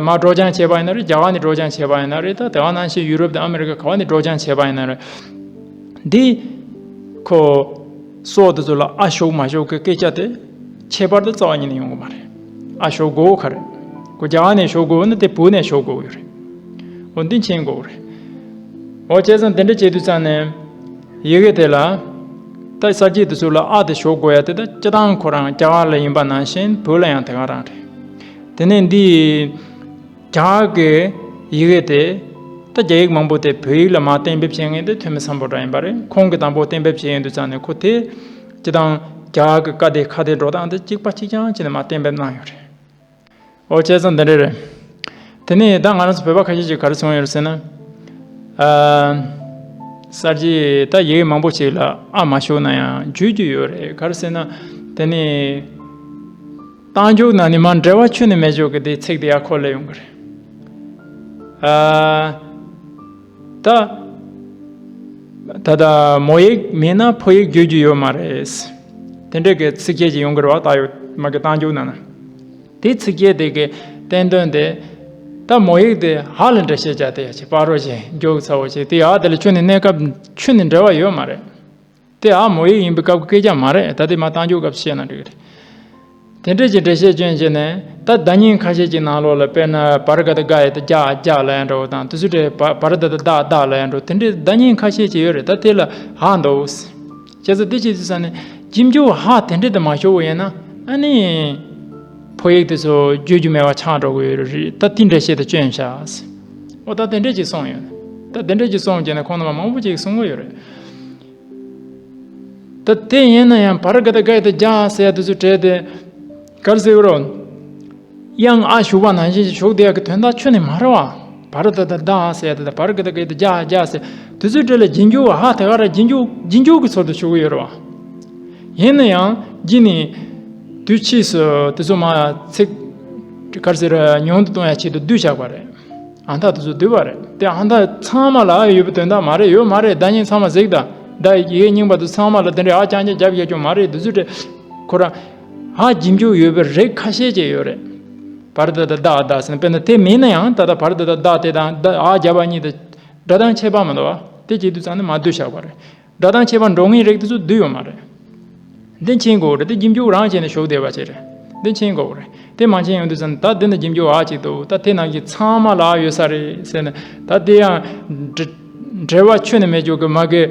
མར་སྒྲོག་སྦྱང་བྱས་པ་ཡིན་ན་རེད། རྒྱ་གར་ནས་སྒྲོག་སྦྱང་བྱས་པ་ཡིན་ན་རེད། ད་དེ་བ་ནང་བཞིན་ཡུ་རོབ་དང་ཨ་མེ་རི་ཀ་ག་བ་ནས་སྒྲོག་སྦྱང་བྱས་པ་ཡིན་ན་རེད། འདི་ཁོ་སོགས་དེ་ཚོ་ལ་ཨ་ཤོག་མ་ཤོག་གི་སྐད་ཆ་དེ་ཁྱད་པར་དེ་རྩ་བ་ཉིད་ནས་ཡོང་གི་མ་རེད། ཨ་ཤོག་དགོས་ག་རེད། ཁོ་རྒྱ་གར་ནས་ཤོག་དགོས་ན་དེ་བོད་ནས་ཤོག་དགོས་ཡོད་རེད། འོ་འདི་མཁྱེན་དགོས་རེད། འོ་བྱས་ཙང་དེ་འདྲ་བྱེད་དུས་ཙང་ནས། ཡི་གེ་དེ་ལ། ད་གསར་བརྗེ་དེ་ཚོ་ལ་ཨ་དེ་ཞོག་དགོས་ཡ་དེ་ད་སྤྱི་བཏང་ཁོ་རང་རྒྱ་གར་ལ་ཡིན་པ་ནང་བཞིན་བོད་ལ་ཡང་དེ་ག་རང་རེད། དེ་ནས་འདི་རྒྱ་གར་གྱི་ཡི་གེ་དེ་ད་རྒྱ་ཡིག་མང་པོ་དེ་བོད་ཡིག་ལ་མར་གཏན་འབེབས་བྱེད་མཁན་དེ་ཐོན་མི་སམ་བྷོ་ཊ་ཡིན་པ་རེད། ཁོང་གིས་དང་པོ་གཏན་འབེབས་བྱས་ཡོང་དུས་ཙང་ནས་ཁོ་དེ་སྤྱི་བཏང་རྒྱ་གར་གྱི་ཀ་དེ་ཁ་དེ་འགྲོ་སྟངས་དེ་གཅིག་པ་གཅིག་རྐྱང་བྱས་ནས་མར་གཏན་འབེབས་གནང་ཡོད་རེད། ཨོ་བྱས་ཙང་འདི་འདྲ་རེད། དེ་ནས་ད་ང་རང་ཚོ་བོད་པ་ཁ་ཤས་ཀྱིས་ག་རེ་གསུངས་ཡོད་རེད་ཟེར་ན། ཨ། གསར་བརྗེ་ད་ཡིག་མང་པོ་ཞིག་ལ་ཨ་མ་ཤོར་ན་ཡང་བརྗོད་རྒྱུ་ཡོད་རེད། ག་རེ་ཟེར་ན། དེ་ནས་རྟགས་འཇུག་ནང་ནས་མར་འབྲེལ་བ་ཁྱོན་ནས་མེད་ཅོག་གི་དེ་ཚིག་དེ་ཡར་འཁོར་སླེབས་ཡོང་གི་རེད། ཨ། ད། ད་ལྟ་མོ་ཡིག་མེད་ན་ཕོ་ཡིག་བརྗོད་རྒྱུ་ཡོད་མ་རེད། དེ་འདྲ་གི་ཚིག་བཅད་ཅིག་ཡོང་གི་རེད་བ། ད་ཡོད་མ་གི་རྟགས་འཇུག་ནང་ན། དེའི་ཚིག་བཅད་དེ་གི་བསྟན་དོན་དེ། ད་མོ་ཡིག་དེ་ཧ་ལས་འགྲེལ་བཤད་བྱ་དེ་ཡ་ཆེ་སྤ་རོ་ཆེ་མགྱོགས་ཚ་བོ་ཆེ་དེ་ཡ་དེ་ལ་ཁྱོན་ནས་གནས་སྐབས་ཁྱོན་ནས་འབྲེལ་བ་ཡོད་མ་རེད། དེ་ཨ་མོ་ཡིག་ཡིན་པའི་སྐབས་ཀྱི་སྐད་ཆ་མ་རེད། ད་དེ་མ་རྟགས་འཇུག་སྐབས་བཤད་ན་འགྲིག་གི་རེད། དེ་འདྲས་ཀྱི་འགྲེལ་བཤད་སྐྱོན་བྱས་ནས་ད་བརྡ་རྙིང་ཁ་ཤས་ཀྱི་ནང་ལོགས་ལ་དཔེར་ན་བར་ག་ད་ག་ཡ་ད་རྒྱ་རྒྱ་ལ་ཡ་འགྲོ་བ་དང་དེ་ཚོ་འདྲས་བ་བར་ད་ད་བདག་བདག་ལ་ཡ་འགྲོ་དེ་འདྲས་བརྡ་རྙིང་ཁ་ཤས་ཀྱི་ཡོད་རེད། ད་དེ་ལ་ཧ་འདུག་བྱས་ཙང་དེ་ཅི་དུས་ཙ་ནས་རྗེས་འཇུག་ཧ་དེ་འདྲས་དེ་མ་ཤོར་བ་ཡིན་ན་ཨ་ནི་ཕོ་ཡིག་དེ་ཚོ་བརྗོད་རྒྱུ་མེད་པ་ཆགས་འགྲོ་གི་ཡོད་རེད། ད་དེ་འདྲས་བཤད་དེ་སྐྱོན་བཞག་འོ་ད་དེ་འདྲས་ཅིག་གསུངས་ཡོད། ད་དེ་འདྲས་ཅིག་གསུངས་བྱས་ནས་ཁོང་རྣམ་པ་མང་པོ་ཅིག་གསུང་གི་ཡོད་རེད། ད་དེ་ཡིན་ན་ཡང་བར་ག་ད་ག་ཡ་ད་རྒྱ་ཟེར་ཡ་དེ་ཚོ་བྲལ་ཏེ། ག་རེ་ཟེར་གི་རོ། དབྱངས་ཨ་ཞུགས་པ་ནང་བཞིན་ཞུགས་བསྡད་ཡ་གི་དོན་དག་ཁྱོན་ནས་མ་རེད་བ། བར་ད་ད་ད་ཟེར་ཡ་ད་ད་བར་ག་ད་ག་ཡ་ད་རྒྱ་རྒྱ་ཟེར་དེ་ཚོའི་གྲས་ལ་རྗེས་འཇུག་ཧ་དེ་ག་ར་རྗེས་འཇུག་རྗེས་འཇུག་གི་ཚུལ་དུ་ཞུགས་གི་ཡོད་རེད་བ། ཡིན་ན་ཡང་རྗེས་ནས་དུས་ཕྱིས་སུ་དེ་ཚོ་མ་ཚིག་ག་རེ་ཟེར་ཉུང་དུ་གཏོང་ཡ་ཆེད་དུ་བསྡུས་བཞག་པ་རེད། ཨ་མཐའ་དེ་ཚོ་བསྡུས་པ་རེད། དེ་ཨ་མཐའ་ཚང་མ་ལ་ཨ་ཡོད་པའི་དོན་དག་མ་རེད། ཡོད་མ་རེད། བརྡ་རྙིང་ཚང་མ་གཟིགས་དང་། བརྡ་ཡི་གེ་རྙིང་པ་དེ་ཚང་མ་ལ་དེ་འདྲའི་ཨ་རྐྱང་རྐྱང་རྒྱབ་ཡོད་ཀྱང་མ་རེད། དེ་ཚོ་དེ་ཁོ་རང་ཨ་རྗེས་འཇུག་ཡོད་པའི་རིགས་ཁ་ཤས་ཅིག་ཡོད་རེད། བར་ད་ད་བདག་བདག་ཟེར་ན་དཔེར་ན་དེ་མིན་ན་ཡང་ད་ལྟ་བར་ད་ད་བདག་དེ་དང་ད་ཨ་རྒྱབ་པ་གཉིས་དེ་སྒྲ་གདངས་ཁྱད་པར་མི་འདུག་བ། དེ་བྱེད་དུས་ཙང་ནས་མ་བསྡུས་བཞག་པ་རེད། སྒྲ་གདངས་ཁྱད་པར་འགྲོ་ངེས་རིགས་དེ་ཚོ་བསྡུས་ཡོད་མ་རེད། འདི་མཁྱེན་དགོས་རེད། དེ་རྗེས་འཇུག་རང་བྱས་ནས་ཞུགས་བསྡད་པ་ཅིག་རེད། འདི་མཁྱེན་དགོས་རེད། དེ་མ་མཁྱེན་ཡོང་དུས་ཙམ་ད་འདི་ནི་རྗེས་འཇུག་ཨ་ཅིག་འདུག་ད་དེ་ནང་གི་ཚང་མ་ལ་ཨ་ཡོད་ས་རེད་ཟེར་ནས་ད་དེ་ཡང་འབྲེལ་བ་ཁྱོན་ནས་མེད་རྒྱུ་གི་མ་གི་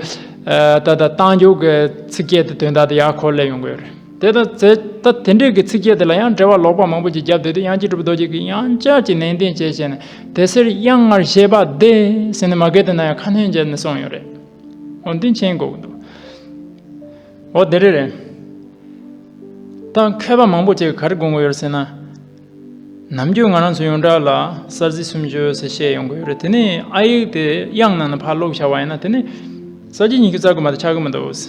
ད་ད་རྟགས་འཇུག་གི་ཚིག་བཅད་དེ་དོན་དག་དེ་ཡར་འཁོར་སླེབས་ཡོང་གི་ཡོད་རེད། དེ་ད་ད་དེ་འདྲས་ཀྱི་ཚིག་བཅད་དེ་ལ་ཡང་འགྲེལ་བ་ལོག་པ་མང་པོ་ཅིག་བརྒྱབ་བསྡད་དུས་དབྱངས་ཅན་གྲུབ་པའི་རྡོ་རྗེ་གིས་ཡང་བསྐྱར་གྱི་ནན་ཏན་བྱས་བྱས་ནས་དེ་ཕྱིར་དབྱངས་སྔར་བཤད་པ་འདི་ཟེར་ནས་མ་གི་དེ་ན་ཡང་ཁ་སྣོན་བྱས་ནས་གསུངས་ཡོད་རེད། འོ་འདི་མཁྱེན་དགོས་ཀྱི་འདུག་འོ་དེ་རེད་རེད། ད་མཁས་པ་མང་པོ་ཅིག་ག་རེ་དགོངས་ཀྱི་ཡོད་ཟེར་ན། ནམ་རྒྱུན་ང་རང་ཚོ་ཡོངས་གྲགས་ལ་གསལ་གཟིགས་སུམ་ཅུ་ཟེར་བཤད་ཡོང་གི་ཡོད་རེད། དེ་ནས་ཨ་ཡིག་དེ་དབྱངས་ནང་ནས་ཕར་ཀློག་བྱ་བ་ཡིན་ན་དེ་ནས་གསལ་བྱེད་ཉི་ཤུ་རྩ་དགུ་མ་གཏོགས་ཆགས་ཀྱི་མི་འདུག་བྱས་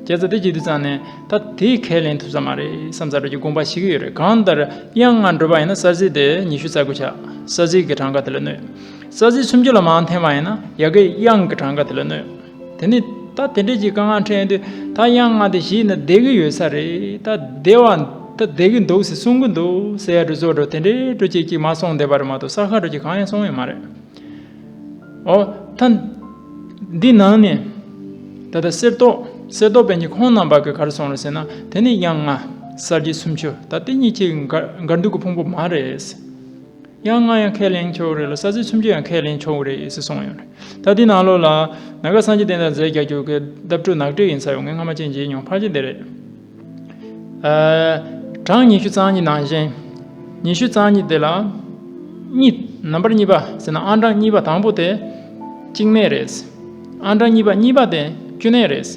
ཙང་དེ་བྱེད་དུས་ཙང་ནས་ད་དེ་ཁས་ལེན་ཐུབ་ས་མ་རེད་བསམ་ས་འདྲ་ཅིག་དགོངས་པ་ཞིག་ཡོད་རེད། གང་ལྟར་དབྱངས་ལྔ་འགྲུབ་པ་ཡིན་ན་གསལ་གཟིགས་དེ་ཉི་ཤུ་རྩ་དགུ་ཆགས། གསལ་གཟིགས་ཀྱི་གྲངས་ཀ་དེ་ལ་གནོད། གསལ་གཟིགས་སུམ་ཅུ་ལ་མར་འཐེན་པ་ཡིན་ན་ཡ་གི་དབྱངས་ཀྱི་གྲངས་ཀ་དེ་ལ་གནོད། དེ་ནི་ད་དེ་འདྲས་ཀྱི་དཀའ་ངལ་འཕྲད་དུས་ད་དབྱངས་ལྔ་དེ་གཞི་ནས་བསྡད་ཀྱི་ཡོད་ས་རེད། ད་བསྡད་པ་ ད་བསྡད་ཀྱི་འདུག་ཟེར་གསུང་གི་འདུག་ཟེར་ཡ་འདྲ་བཟོ་འདྲ་དེ་འདྲའི་འདྲ་ཅིག་ཅིག་མ་གསུངས་བསྡད་པ་རེད་མ་གཏོགས་གསར་ཁ་འདྲ་ཅིག་གང་ཡང་གསུངས་ཡོད་མ་རེད། ཨོ། ད་འདི་ནང་ནས་ད་ལྟ་གསེར་ཏོག་གསེར་ཏོག་པཎ་ཆེན་ཁོང་རྣམ་པ་གིས་ག་རེ་གསུངས་རེད་ཟེར་ན། དེ་ནི་དབྱངས་ལྔ་གསལ་བྱེད་སུམ་ཅུ། ད་དེ་གཉིས་ཆའི་འགལ་འགལ་འདུ་གི་ཕུང་པོ་མ་རེད། དབྱངས་ལྔ་ཡང་ཁས་ལེན་ཆོག་རེད་ལ། གསལ་བྱེད་སུམ་ཅུ་ཡང་ཁས་ལེན་ཆོག་རེད་ཟེར་གསུངས་ཡོད་རེད། ད་འདི་ནང་ལོགས་ལ་ནཱ་ག་སངས་རྒྱས་བསྟན་དར་མཛད་རྒྱ་མཚོ་གི་བརྡ་སྤྲོད་ནག་བྲིས་ཡིན་ས་ཡོད། ངས་སྔ་མ་ཅན་མཇལ་མྱོང་། ཕལ་ཆེར་འདི་རེད། ཨ། གྲངས་ཉི་ཤུ་རྩ་གཉིས་ནང་བཞིན། ཉི་ཤུ་རྩ་གཉིས་དེ་ལ་གཉིས། ནམ་བར་གཉིས་པ་ཟེར་ན་ཨང་གྲངས་གཉིས་པ་དང་པོ་དེ་བཅུ་གཉིས་རེད། ཨང་གྲངས་གཉིས་པ་གཉིས་པ་དེ་བཅུ་གཉིས་རེད།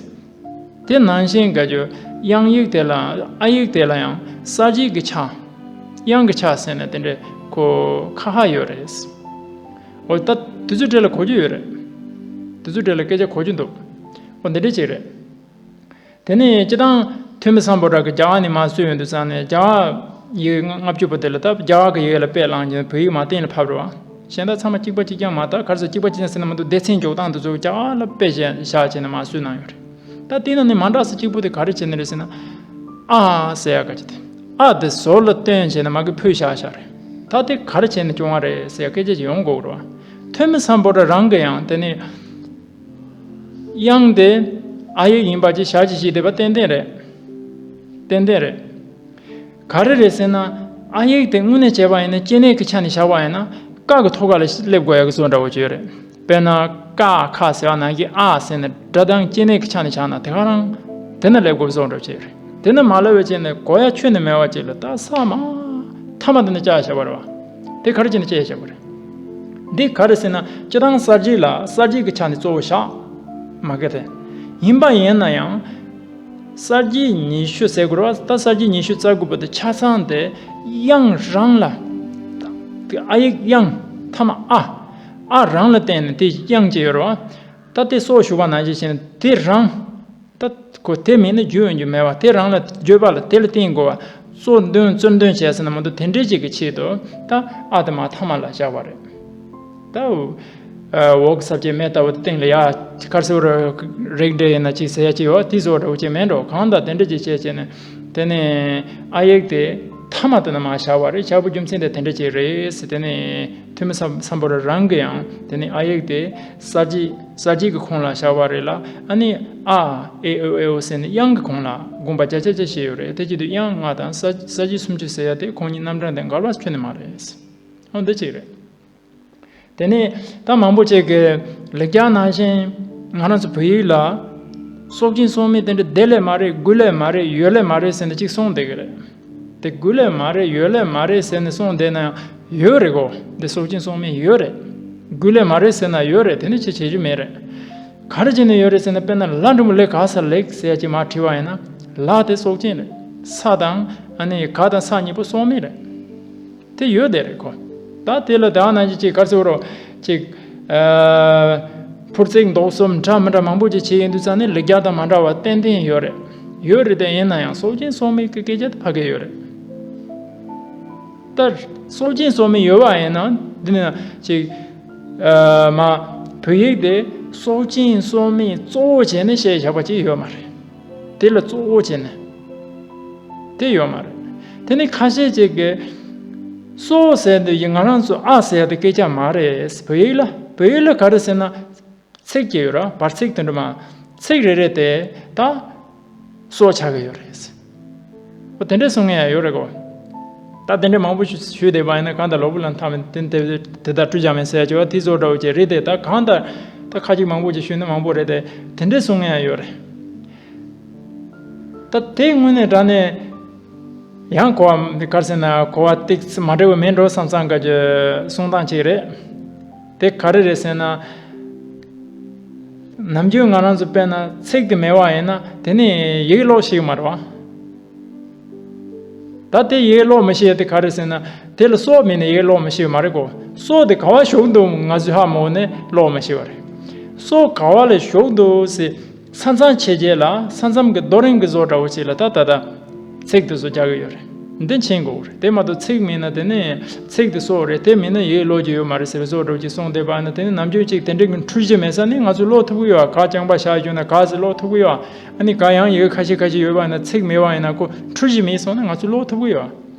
དེ་ནང་བཞིན་ག་རེ། དབྱངས་ཡིག་དེ་ལ། ཨ་ཡིག་དེ་ལ་ཡང་གསལ་བྱེད་ཀྱི་ཆ། དབྱངས་ཀྱི་ཆ་ཟེར་ན་དེ་འདྲའི་ཁོ་ཁ་ཁ་ཡོད་རེད། འོ་ད་དེ་ཚོའི་གྲས་ལ་གོ་རྒྱུ་ཡོད་རེད། དེ་ཚོའི་གྲས་ལ་སྐད་ཆ་གོ་རྒྱུ་འདུག་འོ་འདི་འདྲ་ཅིག་རེད། དེ་ནས་སྤྱིར་བཏང་ཐོན་མི་སམ་བྷོ་ཊ་གིས་རྒྱ་གར་ནས་མར་བཟོས་ཡོང་དུས་ཙང་ནས། རྒྱ་གར་ཡིག་ལྔ་བཅུ་པོ་དེ་ལ་ད་རྒྱ་གར་གྱི་ཡིག་ལ་དཔེ་བླངས་ཀྱིན་བོད་ཡིག་མར་གཏན་ལ་ཕབ་རེད་བ། གཞན་དག་ཚང་མ་གཅིག་པ་གཅིག་རྐྱང་མ་གཏོགས། ག་རེ་ཟེར་གཅིག་པ་གཅིག་རྐྱང་ཟེར་ན་མི་འདུག་སྡེ་ཚན་འཇོག་སྟངས་དེ་ཚོ་རྒྱ་གར་ལ་དཔེ་བཞག་བཞག་བྱས་ནས་མར་བཟོས་གནང་ཡོད་རེད། ད་དེ་ནང་ནས་མ་འདྲ་ས་གཅིག་པོ་དེ་ག་རེ་བྱས་ནས་རེད་ཟེར་ན། ཨ་ཟེར་ཡ་ག་ཅིག་དེ། ཨ་དེ་ཟོར་ལ་བཏོན་བྱས་ནས་མ་གི་ཕུད་བཞག་བཞག་རེད། ད་དེ་ག་རེ་བྱས་ནས་བྱུང་བ་རེད་ཟེར་ཡ་སྐད་ཆ་ཅིག་ཡོང་དགོས་རེད་བ། ཐོན་མི་སམ་བྷོ་ཊ་རང་གིས་ཡང་དེ་ནས། དབྱངས་དེ་ཨ་ཡིག་ཡིན་པ་ཅིག་བཞག་ཅིག་བྱས་བསྡད་པ་ཏན་ཏན་རེད། ཏན་ཏན་རེད། ག་རེ་རེད་ཟེར་ན། ཨ་ཡིག་དེ་དངོས་གནས་བྱས་པ་ཡིན་ན། སྐྱེ་གནས་ཀྱི་ཆ་ནས་བཞག་པ་ཡིན་ན། ཀ་གི་ཐོག་ཁ་ལ་སླེབས་དགོས་ཡ་གི་བཟོ་འདྲ་བོ་ཅིག་ཡོད་རེད། དཔེར་ན། ཀ་ཁ་ཟེར་བ་ནང་གི་ཨ་ཟེར་ནས་སྒྲ་གདངས་སྐྱེ་གནས་ཀྱི་ཆ་ནས་བཞག་ན་དེ་ག་རང་དེ་ན་སླེབས་དགོས་བཟོ་འདྲ་བོ་ཅིག་ཡོད་རེད། དེ་ན་མ་སླེབས་པ་བྱས་ནས་གོ་ཡ་ཁྱོན་ནས་མེད་པ་ཅིག་ལ། ད་ས་མ་མཐའ་མ་དེ་ན་བཅག་བཞག་པ་རེད་བ། དེ་ག་རེ་བྱས་ནས་བཅག་བཞག་པ་རེད། འདི་ག་རེ་ཟེར་ན། སྤྱིར་བཏང་གསལ་བྱེད་ལ་གསལ་བྱེད་ཀྱི་ཆ་ནས་གཙོ་བོ་བཞག་མ་གི་དེ། ཡིན་པ་ཡིན་ན་ཡང་། གསལ་བྱེད་ཉི་ཤུ་ཟེར་དགོས་རེད་བ། ད་གསལ་བྱེད་ཉི་ཤུ་རྩ་དགུ་པོ་དེ་ཆ་ཚང་དེ་དབྱངས་རང་ལ། དེ་ཨ་ཡིག་དབྱངས་མཐའ་མ་ཨ། ཨ་རང་ལ་བརྟེན་ནས་དེ་དབྱངས་ཅིག་ཡོད་རེད་བ། ད་དེ་སོགས་ཞུ་བ་ནང་བཞིན་བྱས་ནས་དེ་རང་། ད་ཁོ་དེ་མེད་ན་བརྗོད་ཡོང་རྒྱུ་མེད་པ། དེ་རང་ལ་བརྗོད་པ་ལ་དེ་ལ་བརྟེན་དགོས་པ། གཙོ་འདོན་རྩོལ་འདོན་བྱས་ཟེར་ན་མི་འདུག་དེ་འདྲའི་ཅིག་གི་ཆེད་དུ་ད་ཨ་དེ་མར་མཐའ་མ་ལ་བཞག་པ་རེད། ད་འོག་གི་ས་བཅད་མེ་ལྟ་བུ་སྟེང་ལ་ཡ། ག་རེ་ཟེར་རེག་འདྲ་ཡིན་ན་ཅིག་ཟེར་ཡ་ཅིག་ཡོད་དེ་བཟོ་འདྲ་བོ་ཅིག་མེད་འགྲོ། གང་ལྟར་དེ་འདྲ་ཅིག་བྱས་བྱས་ནས། དེ་ནས་ཨ་ཡིག་དེ་མཐའ་མ་དེ་ན་མར་བཞག་པ་རེད། བཞག་པའི་རྒྱུ་མཚན་དེ་དེ་འདྲ་ཅིག་རེད་ཟེར། དེ་ནས་ཐོན་མི་སམ་སམ་བྷོ་ཊ་རང་གིས་ཡང་དེ་ནས་ཨ་ཡིག་དེ་གསལ་བྱེད། གསལ་བྱེད་ཀྱི་ཁོངས་ལ་བཞག་པ་རེད་ལ། ཨ་ནི་ཨ་ཨེ་ཨོ་ཨེ་ཨོ་ཟེར་ནས་དབྱངས་ཀྱི་ཁོངས་ལ་དགོངས་པ་བརྒྱ་ཆ་བརྒྱ་བཞེས་ཡོད་རེད། དེ་བྱེད་དུས་དབྱངས་ལྔ་དང་གསལ་གསལ་བྱེད་སུམ་ཅུ་ཟེར་ཡ་དེ་ཁོང་གཉིས་རྣམ་གྲངས་དེ་འགལ་བ་ཁྱོན་ནས་མ་རེད། འོ་འདི་གཅིག་རེད། དེ་ནས་ད་མང་པོ་ཅིག་གིས་ལེགས་སྦྱར་ནང་བཞིན་ང་རང་ཚོ་བོད་ཡིག་ལ་སྲོག་ཅན་སྲོག་མེད་དེ་འདྲ་དེ་ལས་མ་རེད། དགུ་ལས་མ་རེད། ཡོད་ལས་མ་རེད་ཟེར་ནས་ཅིག་གསུངས་བསྡད་ཀྱི་རེད། དེ་དགུ་ལས་མ་རེད། ཡོད་ལས་མ་རེད་ཟེར་ནས་གསུངས་བསྡད་ན་ཡང་ཡོད་རེད་གོ། འདི་སྲོག་ཅན་སྲོག་མེད་ཡོད་རེད། དགུ་ལས་མ་རེད་ཟེར་ན་ཡོད་རེད། དེ་ནི་ཅི་བྱེད་རྒྱུ་མེད་རེད། ག་རེ་བྱས་ནས་ཡོད་རེད་ཟེར་ན། དཔེར་ན་ལ་འགྲེང་བུ་ལེ་ག་ས་ལེགས་ཟེར་ཡ་ཅིག་མར་བྲིས་པ་ཡིན་ན། ལ་དེ་སྲོག་ཅན་རེད། ས་དང་ཨ་ནི་ག་དང་ས་གཉིས་པོ་སྲོག་མེད་རེད། དེ་ཡོད་བསྡད་རེད་གོ། ད་དེ་ལ་ད་ནང་བཞིན་ཅིག་ག་རེ་ཟེར་རོ། ཅིག་ཨ། ཕུར་ཚེགས་འདོགས་གསུམ་འདྲ་མི་འདྲ་མང་པོ་ཅིག་བྱས་ཡོང་དུས་ཙང་ནས་ལེགས་སྦྱར་དང་མ་འདྲ་བ་ཏན་ཏན་ཡོད་རེད། ཡོད་རེད་དེ། ཡིན་ན་ཡང་སྲོག་ཅན་སྲོག་མེད་ཀྱི་སྐད་ཆ་དེ་ཕ་གི་ཡོད་རེད། ད་སྲོག་ཅན་སྲོག་མེད་ཡོད་པ་ཡིན་ན་འདི་ནས་ཅིག་ཨ། མ་བོད་ཡིག་དེ་སྲོག་ཅན་སྲོག་མེད་གཙོ་བོ་བྱས་ནས་བཤད་བཞག་པ་ཅིག་ཡོད་མ་རེད། དེ་ལ་གཙོ་བོ་བྱས་ནས་དེ་ཡོད་མ་རེད། དེ་ནི་ཁ་ཤས་ཅིག་གིས་སྲོག་ཟེར་དུས་ཡིན། ང་རང་ཚོ་ཨ་ཟེར་ཡ་དེ་སྐད་ཆ་མ་རེད། བོད་ཡིག་ལ་བོད་ཡིག་ལ་ག་རེ་ཟེར་ན། ཚེག་ཅིག་ཡོད་ར། བར་ཚེག་དེ་འདྲ་མ། ཚེག་རེ་རེ་དེ་ད་སྲོག་ཆགས་ཀྱི་ཡོད་རེད། འོ་དེ་འདྲ་གསུང་མཁན་ཡང་ཡོད་རེད་གོ། ད་དེ་འདྲ་མང་པོ་ཞུ་ཞུས་བསྡད་པ་ཡིན་ན། གང་ལྟར་ལོ་བུ་ལ་མཐའ་མེད་དེ་དེ་དེ་ལྟར་སྤྲུལ་བྱ་མེད་ཟེར་ཡ་ཅིག་ཡོད་པ་དེ་བཟོ་འདྲ་བོ་ཅིག་རེད་དེ། ད་གང་ལྟར་ད་ཁ་ཅིག་མང་པོ་ཅིག་ཞུས་ན་མང་པོ་རེད་དེ། དེ་འདྲ་གསུང་མཁན་ཡང་ཡོད་རེད། ད་དེ་དངོས་གནས་དྲང་གནས་ཡང་གོ་བ་ག་རེ་ཟེར་ན། གོ་བ་ཏོག་ཙམ་མ་འདྲ་བ་མེད་འགྲོ་བསམ་བསམ་ག་གི་གསུང་སྟངས་ཅིག་རེད། དེ་ག་རེ་རེད་ཟེར་ན། ནམ་རྒྱུན་ང་རང་ཚོ་དཔེར་ན་ཚེག་དེ་མེད་པ་ཡིན་ན་དེ་ནི་ཡིག་ཀློག་ཤེས་ཀྱི་མ་རེད་བ། ད་དེ་ཡིག་ཀློག་མི་ཤེས་ཡ་དེ་ག་རེ་ཟེར་ན། དེ་ལ་སྲོག་མེད་ན་ཡིག་ཀློག་མི་ཤེས་པ་མ་རེད་གོ། སྲོག་དེ་ག་པར་ཞུགས་འདུག་ང་ཚོས་ཧ་མ་གོ་ནས་ཀློག་མི་ཤེས་པ་རེད། སྲོག་ག་པ་ལ་ཞུགས་འདུག་ཟེར། ས་མཚམས་ཕྱེད་བྱེད་ལ། ས་མཚམས་ཀྱི་རྡོ་རིང་གི་བཟོ་འདྲ་བོ་ཅིག་ལ་ད་ད་ད་ཚེག་དེ་ཚོ་རྒྱག་གི་ཡོད་རེད། འདི་མཁྱེན་དགོས་རེད། དེ་མ་གཏོགས་ཚིག་མེད་ན་དེ་ནས་ཚིག་དེ་སྲོག་རེད། དེ་མེད་ན་ཡོད་ཀློག་རྒྱུ་ཡོད་མ་རེད་ཟེར་བའི་བཟོ་འདྲ་ཅིག་གསུངས་བསྡད་པ་ན། དེ་ནས་ནམ་རྒྱུན་ཅིག་དེ་འདྲའི་གི་འཁྲུལ་གཞི་མེད་ས་ནས་ང་ཚོས་ཀློག་ཐུབ་ཀྱི་ཡོད། ག་རྐྱང་པ་བཞག་རྒྱུ་ན་ག་ཚོད་ཀློག་ཐུབ་ཀྱི་ཡོད། ཨ་ནི་ག་ཡང་ཡི་གེ་ཁ་ཤས་ཁ་ཤས་ཡོད་པ་ན། ཚིག་མེད་པ་ཡིན་ན་ཁོ་འཁྲུལ་གཞི་མེད་སོང་ན་ང་ཚོས་ཀློག་ཐུབ་ཀྱི་ཡོད།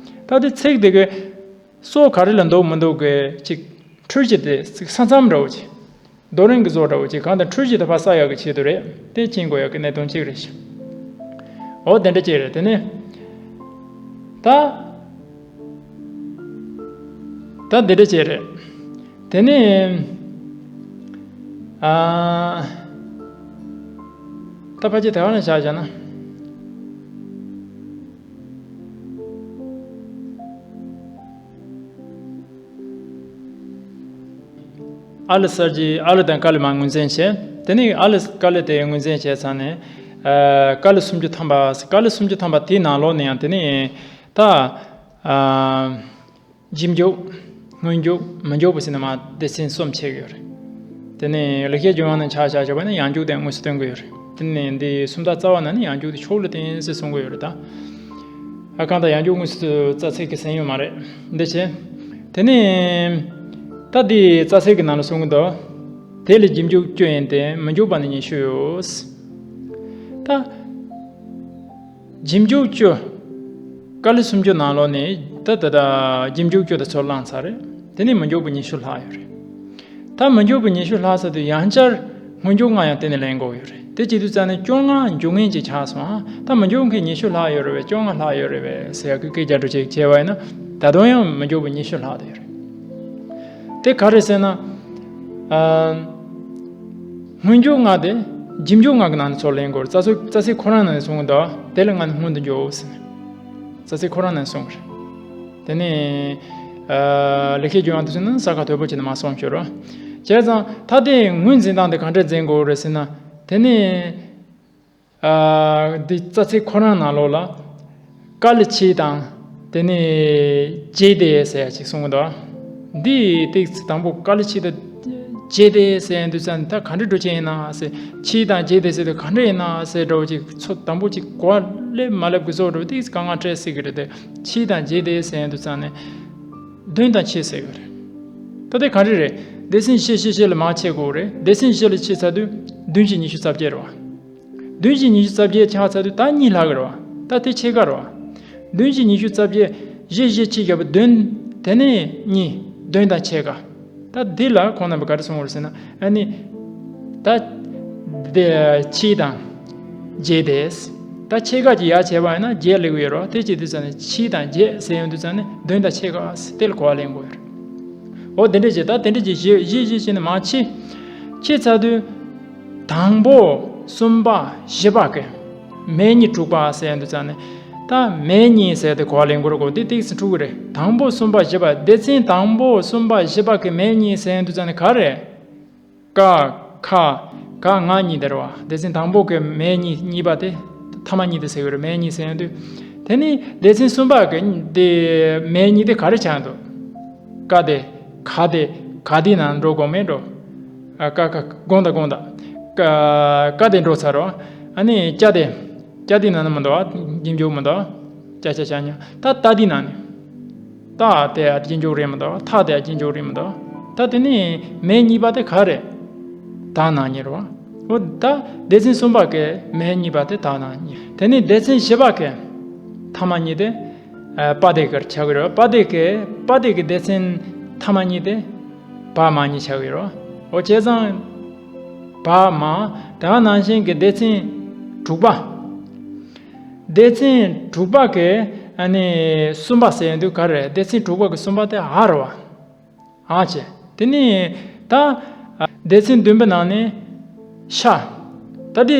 ད་དེ་ཚིག་དེ་གི་སྲོག་ག་རེ་ལ་འདུག་མི་འདུག་གི་ཅིག་འཁྲུལ་གཞི་དེ་ཅིག་ས་མཚམས་འདྲ་བོ་ཅིག་རྡོ་རིང་གི་བཟོ་འདྲ་བོ་ཅིག་གང་ལྟར་འཁྲུལ་གཞི་དེ་ཕར་བསལ་ཡག་གི་ཆེད་དུ་རེད། དེ་མཁྱེན་དགོས་ཡག་གི་གནད་དོན་གཅིག་རེད་ཤག་འོ་དེ་འདྲ་ཅིག་རེད། དེ་ནས་ད་ད་འདི་འདྲ་ཅིག་རེད། དེ་ནས་ཨ་ད་ཕལ་ཆེར་དེ་ག་ནས་བཞག་བཞག་ན། ཨ་ལི་གསར་བརྗེ། ཨ་ལི་དང་ཀ་ལི་མར་ངོས་འཛིན་བྱས། དེ་ནས་ཨ་ལི་ཀ་ལི་དེ་ངོས་འཛིན་བྱས་ཚར་ནས། ཨ། ཀ་ལི་སུམ་ཅུ་ཐམ་པ། ཀ་ལི་སུམ་ཅུ་ཐམ་པ་དེའི་ནང་ལོགས་ནས་ཡང་དེ་ནས་ད། ཨ། རྗེས་འཇུག་སྔོན་འཇུག་མི་འཇུག་པ་ཟེར་ནས་མར་སྡེ་ཚན་གསུམ་ཕྱེ་གི་ཡོད་རེད། དེ་ནས་ལེགས་བཤད་ལྗོན་དབང་ནས་ཆ་བཞག་བྱས་པ་ན་ཡང་འཇུག་དེ་དངོས་སུ་སྟོན་གི་ཡོད་རེད། དེ་ནས་འདི་སུམ་རྟགས་རྩ་བ་ནང་ནས་ཡང་འཇུག་དེ་ཕྱོགས་ལ་བརྟེན་ཟེར་གསུང་གི་ཡོད་རེད་ད། ཨ། གང་ལྟར་ཡང་འཇུག་དངོས་སུ་རྩ་ཚིག་གི་ཟིན་ཡོད་མ་རེད། འདི་བྱས། དེ་ནས་ད་འདི་རྩ་ཚིག་གི་ནང་ལ་གསུང་གི་འདུག་དེ་ལས་རྗེས་འཇུག་བཅུ་ཡིན་ཏེ། མི་འཇུག་པ་ནི་ཉི་ཤུ་ཡོད། ད། རྗེས་འཇུག་བཅུ། ཀ་ལི་སུམ་ཅུ་ནང་ལོགས་ནས་ད་ད་ད་རྗེས་འཇུག་བཅུ་དེ་ཚུར་བླངས་ཚར་རེད། དེ་ནས་མི་འཇུག་པ་ཉི་ཤུ་ལྷག་ཡོད་རེད། ད་མི་འཇུག་པ་ཉི་ཤུ་ལྷག་ཚར་དུས་ཡང་བསྐྱར་སྔོན་འཇུག་ལྔ་ཡང་དེ་ནས་ལེན་དགོས་ཡོད་རེད། དེ་བྱེད་དུས་ཙང་ནས་བཅོ་ལྔ་འཇུག་ངེས་ཅིག་ཆགས་སོང་ཨ། ད་མི་འཇུག་མཁན་ཉི་ཤུ་ལྷག་ཡོད་རེད་པས། བཅོ་ལྔ་ལྷག་ཡོད་རེད་པས་ཟེར་ཡག་གི་སྐད་རྒྱག་འགྲོ་ཅིག་བྱས་པ་ཡིན་ན། ད་དུང་ཡང་མི་འཇུག་པ་ཉི་ཤུ་ལྷག་དེ་ཡོད་རེད། དེ་ག་རེ་ཟེར་ན། ཨ། སྔོན་འཇུག་ལྔ་དེ་རྗེས་འཇུག་ལྔ་གི་ནང་ནས་ཚུར་ལེན་དགོས་རེད། རྩ་ཚིག་རྩ་ཚིག་ཁོ་རང་ནང་ནས་གསུང་གི་འདུག་དེ་ལ་ང་ནི་སྔོན་དུ་འཇུག་ཟེར་ནས། རྩ་ཚིག་ཁོ་རང་ནང་ནས་གསུང་གི་རེད། དེ་ནས། ཨ། ལེགས་བཤད་ལྗོན་དབང་དུ་ཟེར་ན་ས་ཁ་དོད་པོ་བྱས་ནས་མར་གསུངས་ཤོར་རོ། བྱས་ཙང་ད་དེ་ངོས་འཛིན་སྟངས་དེ་ག་འདྲས་འཛིན་དགོས་རེད་ཟེར་ན། དེ་ནས། ཨ། འདི་རྩ་ཚིག་ཁོ་རང་ནང་ལོགས་ལ། ཀ་ལི་ཕྱི་དང་། དེ་ནས་རྗེས་དེ་ཟེར་ཡ་ཅིག་གསུང་གི་འདུག་འདི་ཏིག་ཙི་དང་པོ་ཀ་ལི་ཕྱི་དང་རྗེས་དེ་ཟེར་ཡ་འདུག་ཙང་ད་ག་འདྲ་འགྲོ་ཆེན་ཡིན་ན་ཟེར། ཕྱི་དང་རྗེས་དེ་ཟེར་དུས་ག་འདྲ་ཡིན་ན་ཟེར་འདྲ་བོ་ཅིག་ཚོ་དང་པོ་ཅིག་གོ་བ་སླེབས་མ་སླེབས་ཀྱི་བཟོ་འདྲ་བོ་ཏིག་ཙི་དཀའ་ངལ་འཕྲད་སྲིད་ཀྱི་རེད་དེ། ཕྱི་དང་རྗེས་དེ་ཟེར་ཡ་འདུག་ཙང་ནས། བདུན་དང་ཕྱེད་ཟེར་གྱི་རེད། ད་དེ་ག་འདྲ་རེད། སྡེ་ཚན་བཞི་བཞི་བཞི་ལ་མར་ཕྱེ་དགོས་རེད། སྡེ་ཚན་བཞི་ལ་ཕྱེ་ཚར་དུས་བདུན་གྱིས་ཉི་ཤུ་རྩ་བརྒྱད་རེད་བ། བདུན་གྱིས་ཉི་ཤུ་རྩ་བརྒྱད་ཆགས་ཚར་དུས་ད་གཉིས་ལྷག་གི་རེད་བ། ད་དེ་ཕྱེད་ཀ་རེད་བ། བདུན་གྱིས་ཉི་ཤུ་རྩ་བརྒྱད། བཞི་བཞི་ཕྱེད་བརྒྱ་པོ་བདུན། དེ་ནས་གཉིས། བདུན་དང་ཕྱེད་ཀ་ད་འདི་ལ་ཁོང་རྣམ་པས་ག་རེ་གསུངས་པ་རེད་ཟེར་ན། ཨ་ནི། ད། དེ་ཕྱི་དང་། རྗེས་དེ། ད་ཕྱེད་ཀ་གྱིས་ཡར་བྱས་པ་ཡིན་ན་བརྒྱད་སླེབས་ཀྱི་ཡོད་རེད་བ། དེ་བྱེད་དུས་ཙང་ནས་ཕྱི་དང་རྗེས་ཟེར་ཡོང་དུས་ཙང་ནས་བདུན་དང་ཕྱེད་ཀ་དེ་ལ་གོ་བ་ལེན་དགོས་ཡོད་རེད། འོ་དེ་འདྲས་བྱས། ད་དེ་འདྲས་ཀྱི་བཞི་བཞི་བཞི་བྱས་ནས་མར་ཕྱེ། ཕྱེ་ཚར་དུས། དང་པོ། གསུམ་པ། བཞི་པ་གི། མེ་གཉིས་དྲུག་པ་ཟེར་ཡོང་དུས་ཙང་ནས། ད་མེ་གཉིས་ཟེར་དེ་གོ་བ་ལེན་དགོས་རེད་གོ། དེ་ཏིག་ཙི་འཁྲུག་གི་རེད། དང་པོ། གསུམ་པ། བཞི་པ། སྡེ་ཚན་དང་པོ། གསུམ་པ། བཞི་པ་གི་མེ་གཉིས་ཟེར་ཡོང་དུས་ཙང་ནས་ག་རེ། ཀ། ཁ། ག་ང་གཉིས་དེ་རེད་བ། སྡེ་ཚན་དང་པོ་གི་མེ་གཉིས་གཉིས་པ་དེ། ཐ་མ་གཉིས་དེ་ཟེར་གི་རེད། མེ་གཉིས་ཟེར་ཡོང་དུས། དེ་ནི་སྡེ་ཚན་གསུམ་པ་གི་དེ་མེ་གཉིས་དེ་ག་རེ་ཆགས་འདུག་ཀ་དེ། ག་དེ། ག་དེའི་ནང་འགྲོ་དགོས་མེད་འགྲོ། ཨ། ཀ་ཀ་དགོངས་དག་དགོངས་དག་ཀ་ཀ་དེ་འགྲོ་ཚར་རོ། ཨ་ནི་ཀྱ་དེ། ཀྱ་དེའི་ནང་ནས་མི་འདུག་བ། རྗེས་འཇུག་མི་འདུག་ཀྱ་ཀྱ་ཀྱ་ཉ། ད་ཏ་དེའི་ནང་ནས། ཏ་དེ་ཡང་རྗེས་འཇུག་རེད་མི་འདུག་ཐ་དེ་ཡང་རྗེས་འཇུག་རེད་མི་འདུག་ད་དེ་ནི་མེ་གཉིས་པ་དེ་ག་རེད། ད་ནང་གཉིས་རེད་བ། འོ་ད་སྡེ་ཚན་གསུམ་པ་གི་མེ་གཉིས་པ་དེ་ད་ནང་གཉིས། དེ་ནི་སྡེ་ཚན་བཞི་པ་གི་ཐ་མ་གཉིས་དེ། ཨ། པ་དེ་གར་ཆགས་ཀྱི་རེད་བ། པ་དེ་གི་པ་དེ་གི་སྡེ་ཚན་ཐ་མ་གཉིས་དེ། བ་མ་གཉིས་ཆགས་ཀྱི་རེད་བ། འོ་བྱས་ཙང་། བ་མ། དེ་ག་ནང་བཞིན་གྱི་སྡེ་ཚན་དྲུག་པ། སྡེ་ཚན་དྲུག་པ་གི་ཨ་ནི་གསུམ་པ་ཟེར་ཡོང་དུས་ག་རེ་རེད། སྡེ་ཚན་དྲུག་པ་གི་གསུམ་པ་དེ་འ་རེད་བ། འ་བྱས། དེ་ནས་ད། སྡེ་ཚན་བདུན་པའི་ནང་ནས་ཤ། ད་དེ་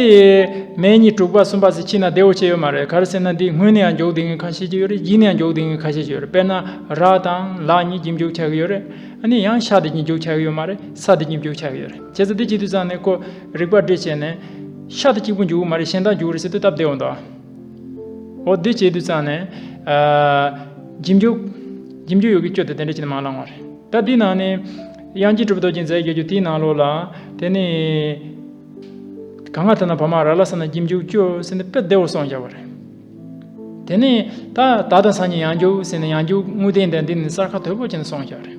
མེ་གཉིས་དྲུག་པ་གསུམ་པ་ཟེར་ཕྱེ་ན་བདེ་བོ་ཆེ་ཡོད་མ་རེད། ག་རེ་ཟེར་ན་འདི་སྔོན་ནས་ཡང་འཇོག་བསྡད་མཁན་ཁ་ཤས་ཅིག་ཡོད་རེད། རྗེས་ནས་ཡང་འཇོག་བསྡད་མཁན་ཁ་ཤས་ཅིག་ཡོད་རེད། དཔེར་ན་ར་དང་ལ་གཉིས་རྗེས་འཇུག་ཆགས་ཀྱི་ཡོད་རེད། ཨ་ནི་ཡང་ཤ་དེ་རྗེས་འཇུག་ཆགས་ཀྱི་ཡོད་མ་རེད། ས་དེ་རྗེས་འཇུག་ཆགས་ཀྱི་ཡོད་རེད། བྱས་ཙང་དེ་བྱེད་དུས་ཙང་ནས་ཁོ་རིག་པ་སྒྲིག་བྱས་ནས་ཤ་དེ་གཅིག་པུ་འཇུག་གི་མ་རེད། གཞན་དག་འཇུག་གི་རེད་ཟེར་དུས་སྟབས་བདེ་བོ་འདུག་འོ་དེ་བྱེད་དུས་ཙང་ནས། ཨ། རྗེས་འཇུག་རྗེས་འཇུག་ཡོད་ཀྱི་སྐྱོ་དེ་དེ་འདྲ་བྱས་ནས་མར་བླང་བ་རེད། ད་འདི་ནང་ནས་དབྱངས་ཅན་གྲུབ་པའི་རྡོ་རྗེ་མཛད་རྒྱུ་དེའི་ནང་ལོགས་ལ་དེ་ནས་ག་ང་ཐ་ན་བ་མ་ར་ལ་ས་ན་རྗེས་འཇུག་སྐྱོ་ཟེར་ནས་དཔེ་བདེ་བོ་གསུངས་བཞག་པ་རེད། དེ་ནས་ད་ད་དང་སང་ཉིན་ཡང་འཇུག་ཟེར་ནས་ཡང་འཇུག་དངོས་བསྟན་དང་འདི་ནི་གསལ་ཁ་དོད་པོ་བྱས་ནས་གསུངས་བཞག་རེད།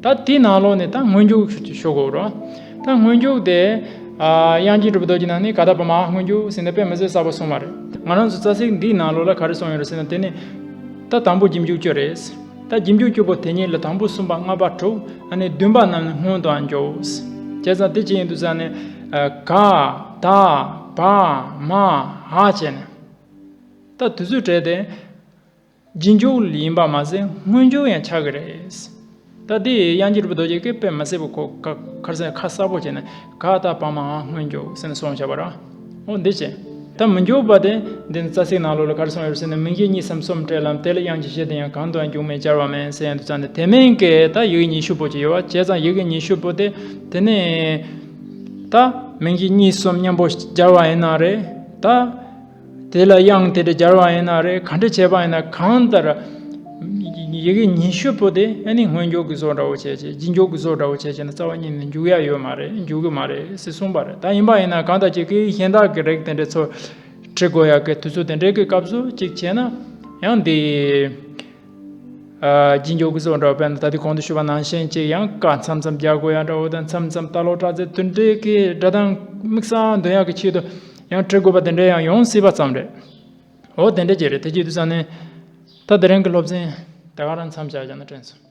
ད་དེའི་ནང་ལོགས་ནས་ད་སྔོན་འཇུག་ཞུ་དགོས་རོ། ད་སྔོན་འཇུག་དེ་ཨ་དབྱངས་ཅན་གྲུབ་པའི་རྡོ་རྗེ་ནང་ནས་ག་ད་བ་མ་འ་སྔོན་འཇུག་ཟེར་ནས་དཔེ་མི་སྲིད་གསལ་པོ་གསུངས་པ་རེད། ང་རང་ཚོ་རྩ་ཚིག་འདིའི་ནང་ལོགས་ལ་ག་རེ་གསུངས་ཡོད་རེད་ཟེར་ན། དེ་ནི་ད་དང་པོ་རྗེས་འཇུག་བཅུ་རེད། ད་རྗེས་འཇུག་བཅུ་པོ་དེ་ཉིད་ལ་དང་པོ་གསུམ་པ་ལྔ་པ་དྲུག་ཨ་ནི་བདུན་པ་རྣམས་ནི་སྔོན་དུའང་འཇུག་བྱས་ཙང་དེ་ཅི་ཡིན་དུས་ཙང་ནས་ཨ་ག་ད་བ་མ་འ་བྱས་ནས། ད་དུས་ཚོད་སྤྲད་དེ། རྗེས་འཇུག་ཡིན་པ་མ་ཟད་སྔོན་འཇུག་ཡང་ཆགས་ཀྱི་རེད། ད་དེ་དབྱངས་ཅན་གྲུབ་པའི་རྡོ་རྗེ་གིས་དཔེ་མི་སྲིད་པ་ཁོ་ཁ་ཁར་སེ་ཁ་གསལ་པོ་བྱས་ནས་ག་ད་བ་མ་འ་སྔོན་འཇུག་ཟེར་ནས་གསུངས་བཞག་པ་ར། འོ་འདི་བྱས། ད་མི་འཇུག་པ་དེ་འདི་ནི་རྩ་ཚིག་ནང་ལོགས་ལ་ག་རེ་གསུངས་ཡོད་ཟེར་ན། མིང་གཞི་གཉིས་སམ་གསུམ་སྤྲད་ལམ། དེ་ལ་དབྱངས་ཀྱི་གཞི་དེ་ཡང་གང་དུའང་འཇུག་མེད་སྦྱར་བ་མིན་ཟེར་ཡོང་དུས་ཙང་ནས། དེ་མིན་གྱི་ད་ཡི་གེ་ཉི་ཤུ་པོ་ཅིག་ཡོད་པ་བྱས་ཙང་ཡི་གེ་ཉི་ཤུ་པོ་དེ་དེ་ནས་ད་མིང་གཞི་གཉིས་གསུམ་མཉམ་པོ་སྦྱར་བ་ཡིན་ན་རེད་ད། དེ་ལ་དབྱངས་དེ་འདྲ་སྦྱར་བ་ཡིན་ན་རེད། ག་འདྲ་བྱས་པ་ཡིན་ན་གང་ལྟར་ཡི་གེ་ཉི་ཤུ་པོ་དེ་ཨ་ནི་སྔོན་འཇུག་གི་བཟོ་འདྲ་བོ་བྱས་བྱས་རྗེས་འཇུག་གི་བཟོ་འདྲ་བོ་བྱས་བྱས་ན་རྩ་བ་ཉིད་ནས་འཇུག་ཡ་ཡོད་མ་རེད། འཇུག་གི་མ་རེད་ཟེར་གསུངས་པ་རེད། ད་ཡིན་པ་ཡིན་ན་གང་ལྟར་ཅིག་གི་གཞན་དག་གི་རིགས་དེ་འདྲ་ཚོ་བྲི་དགོས་ཡ་གི་དུས་ཚོད་དེ་འདྲའི་གི་སྐབས་སུ་ཅིག་བྱས་ན་ཡང་འདི། ཨ་རྗེས་འཇུག་གི་བཟོ་འདྲ་བོ་དཔེར་ན་ད་ལྟའི་གོང་དུ་ཞུས་པ་ནང་བཞིན་ཅིག་ཡང་ཀ་མཚམས་མཚམས་རྒྱག་དགོས་ཡ་འདྲ་བོ་དང་མཚམས་མཚམས་ལྟ་ཀློག་དྲག་རྩལ་དེ་འདྲའི་གི་སྒྲ་གདངས་དམིགས་བསལ་འདོན་ཡ་གི་ཆེད་དུ་ཡང་བྲི་དགོས་པ་དེ་འདྲ་ཡང་ཡོང་སྲིད་པ་ཙམ་རེད། འོ་དེ་འདྲ་ཅིག་རེད། དེ་བྱེད་དུས་ཙང་ནས་ད་དེ་རིང་གི་སློབ་ཚན་དེ་ག་རང་མཚམས་བཞག་བཞག་ན་དྲན་སོང་།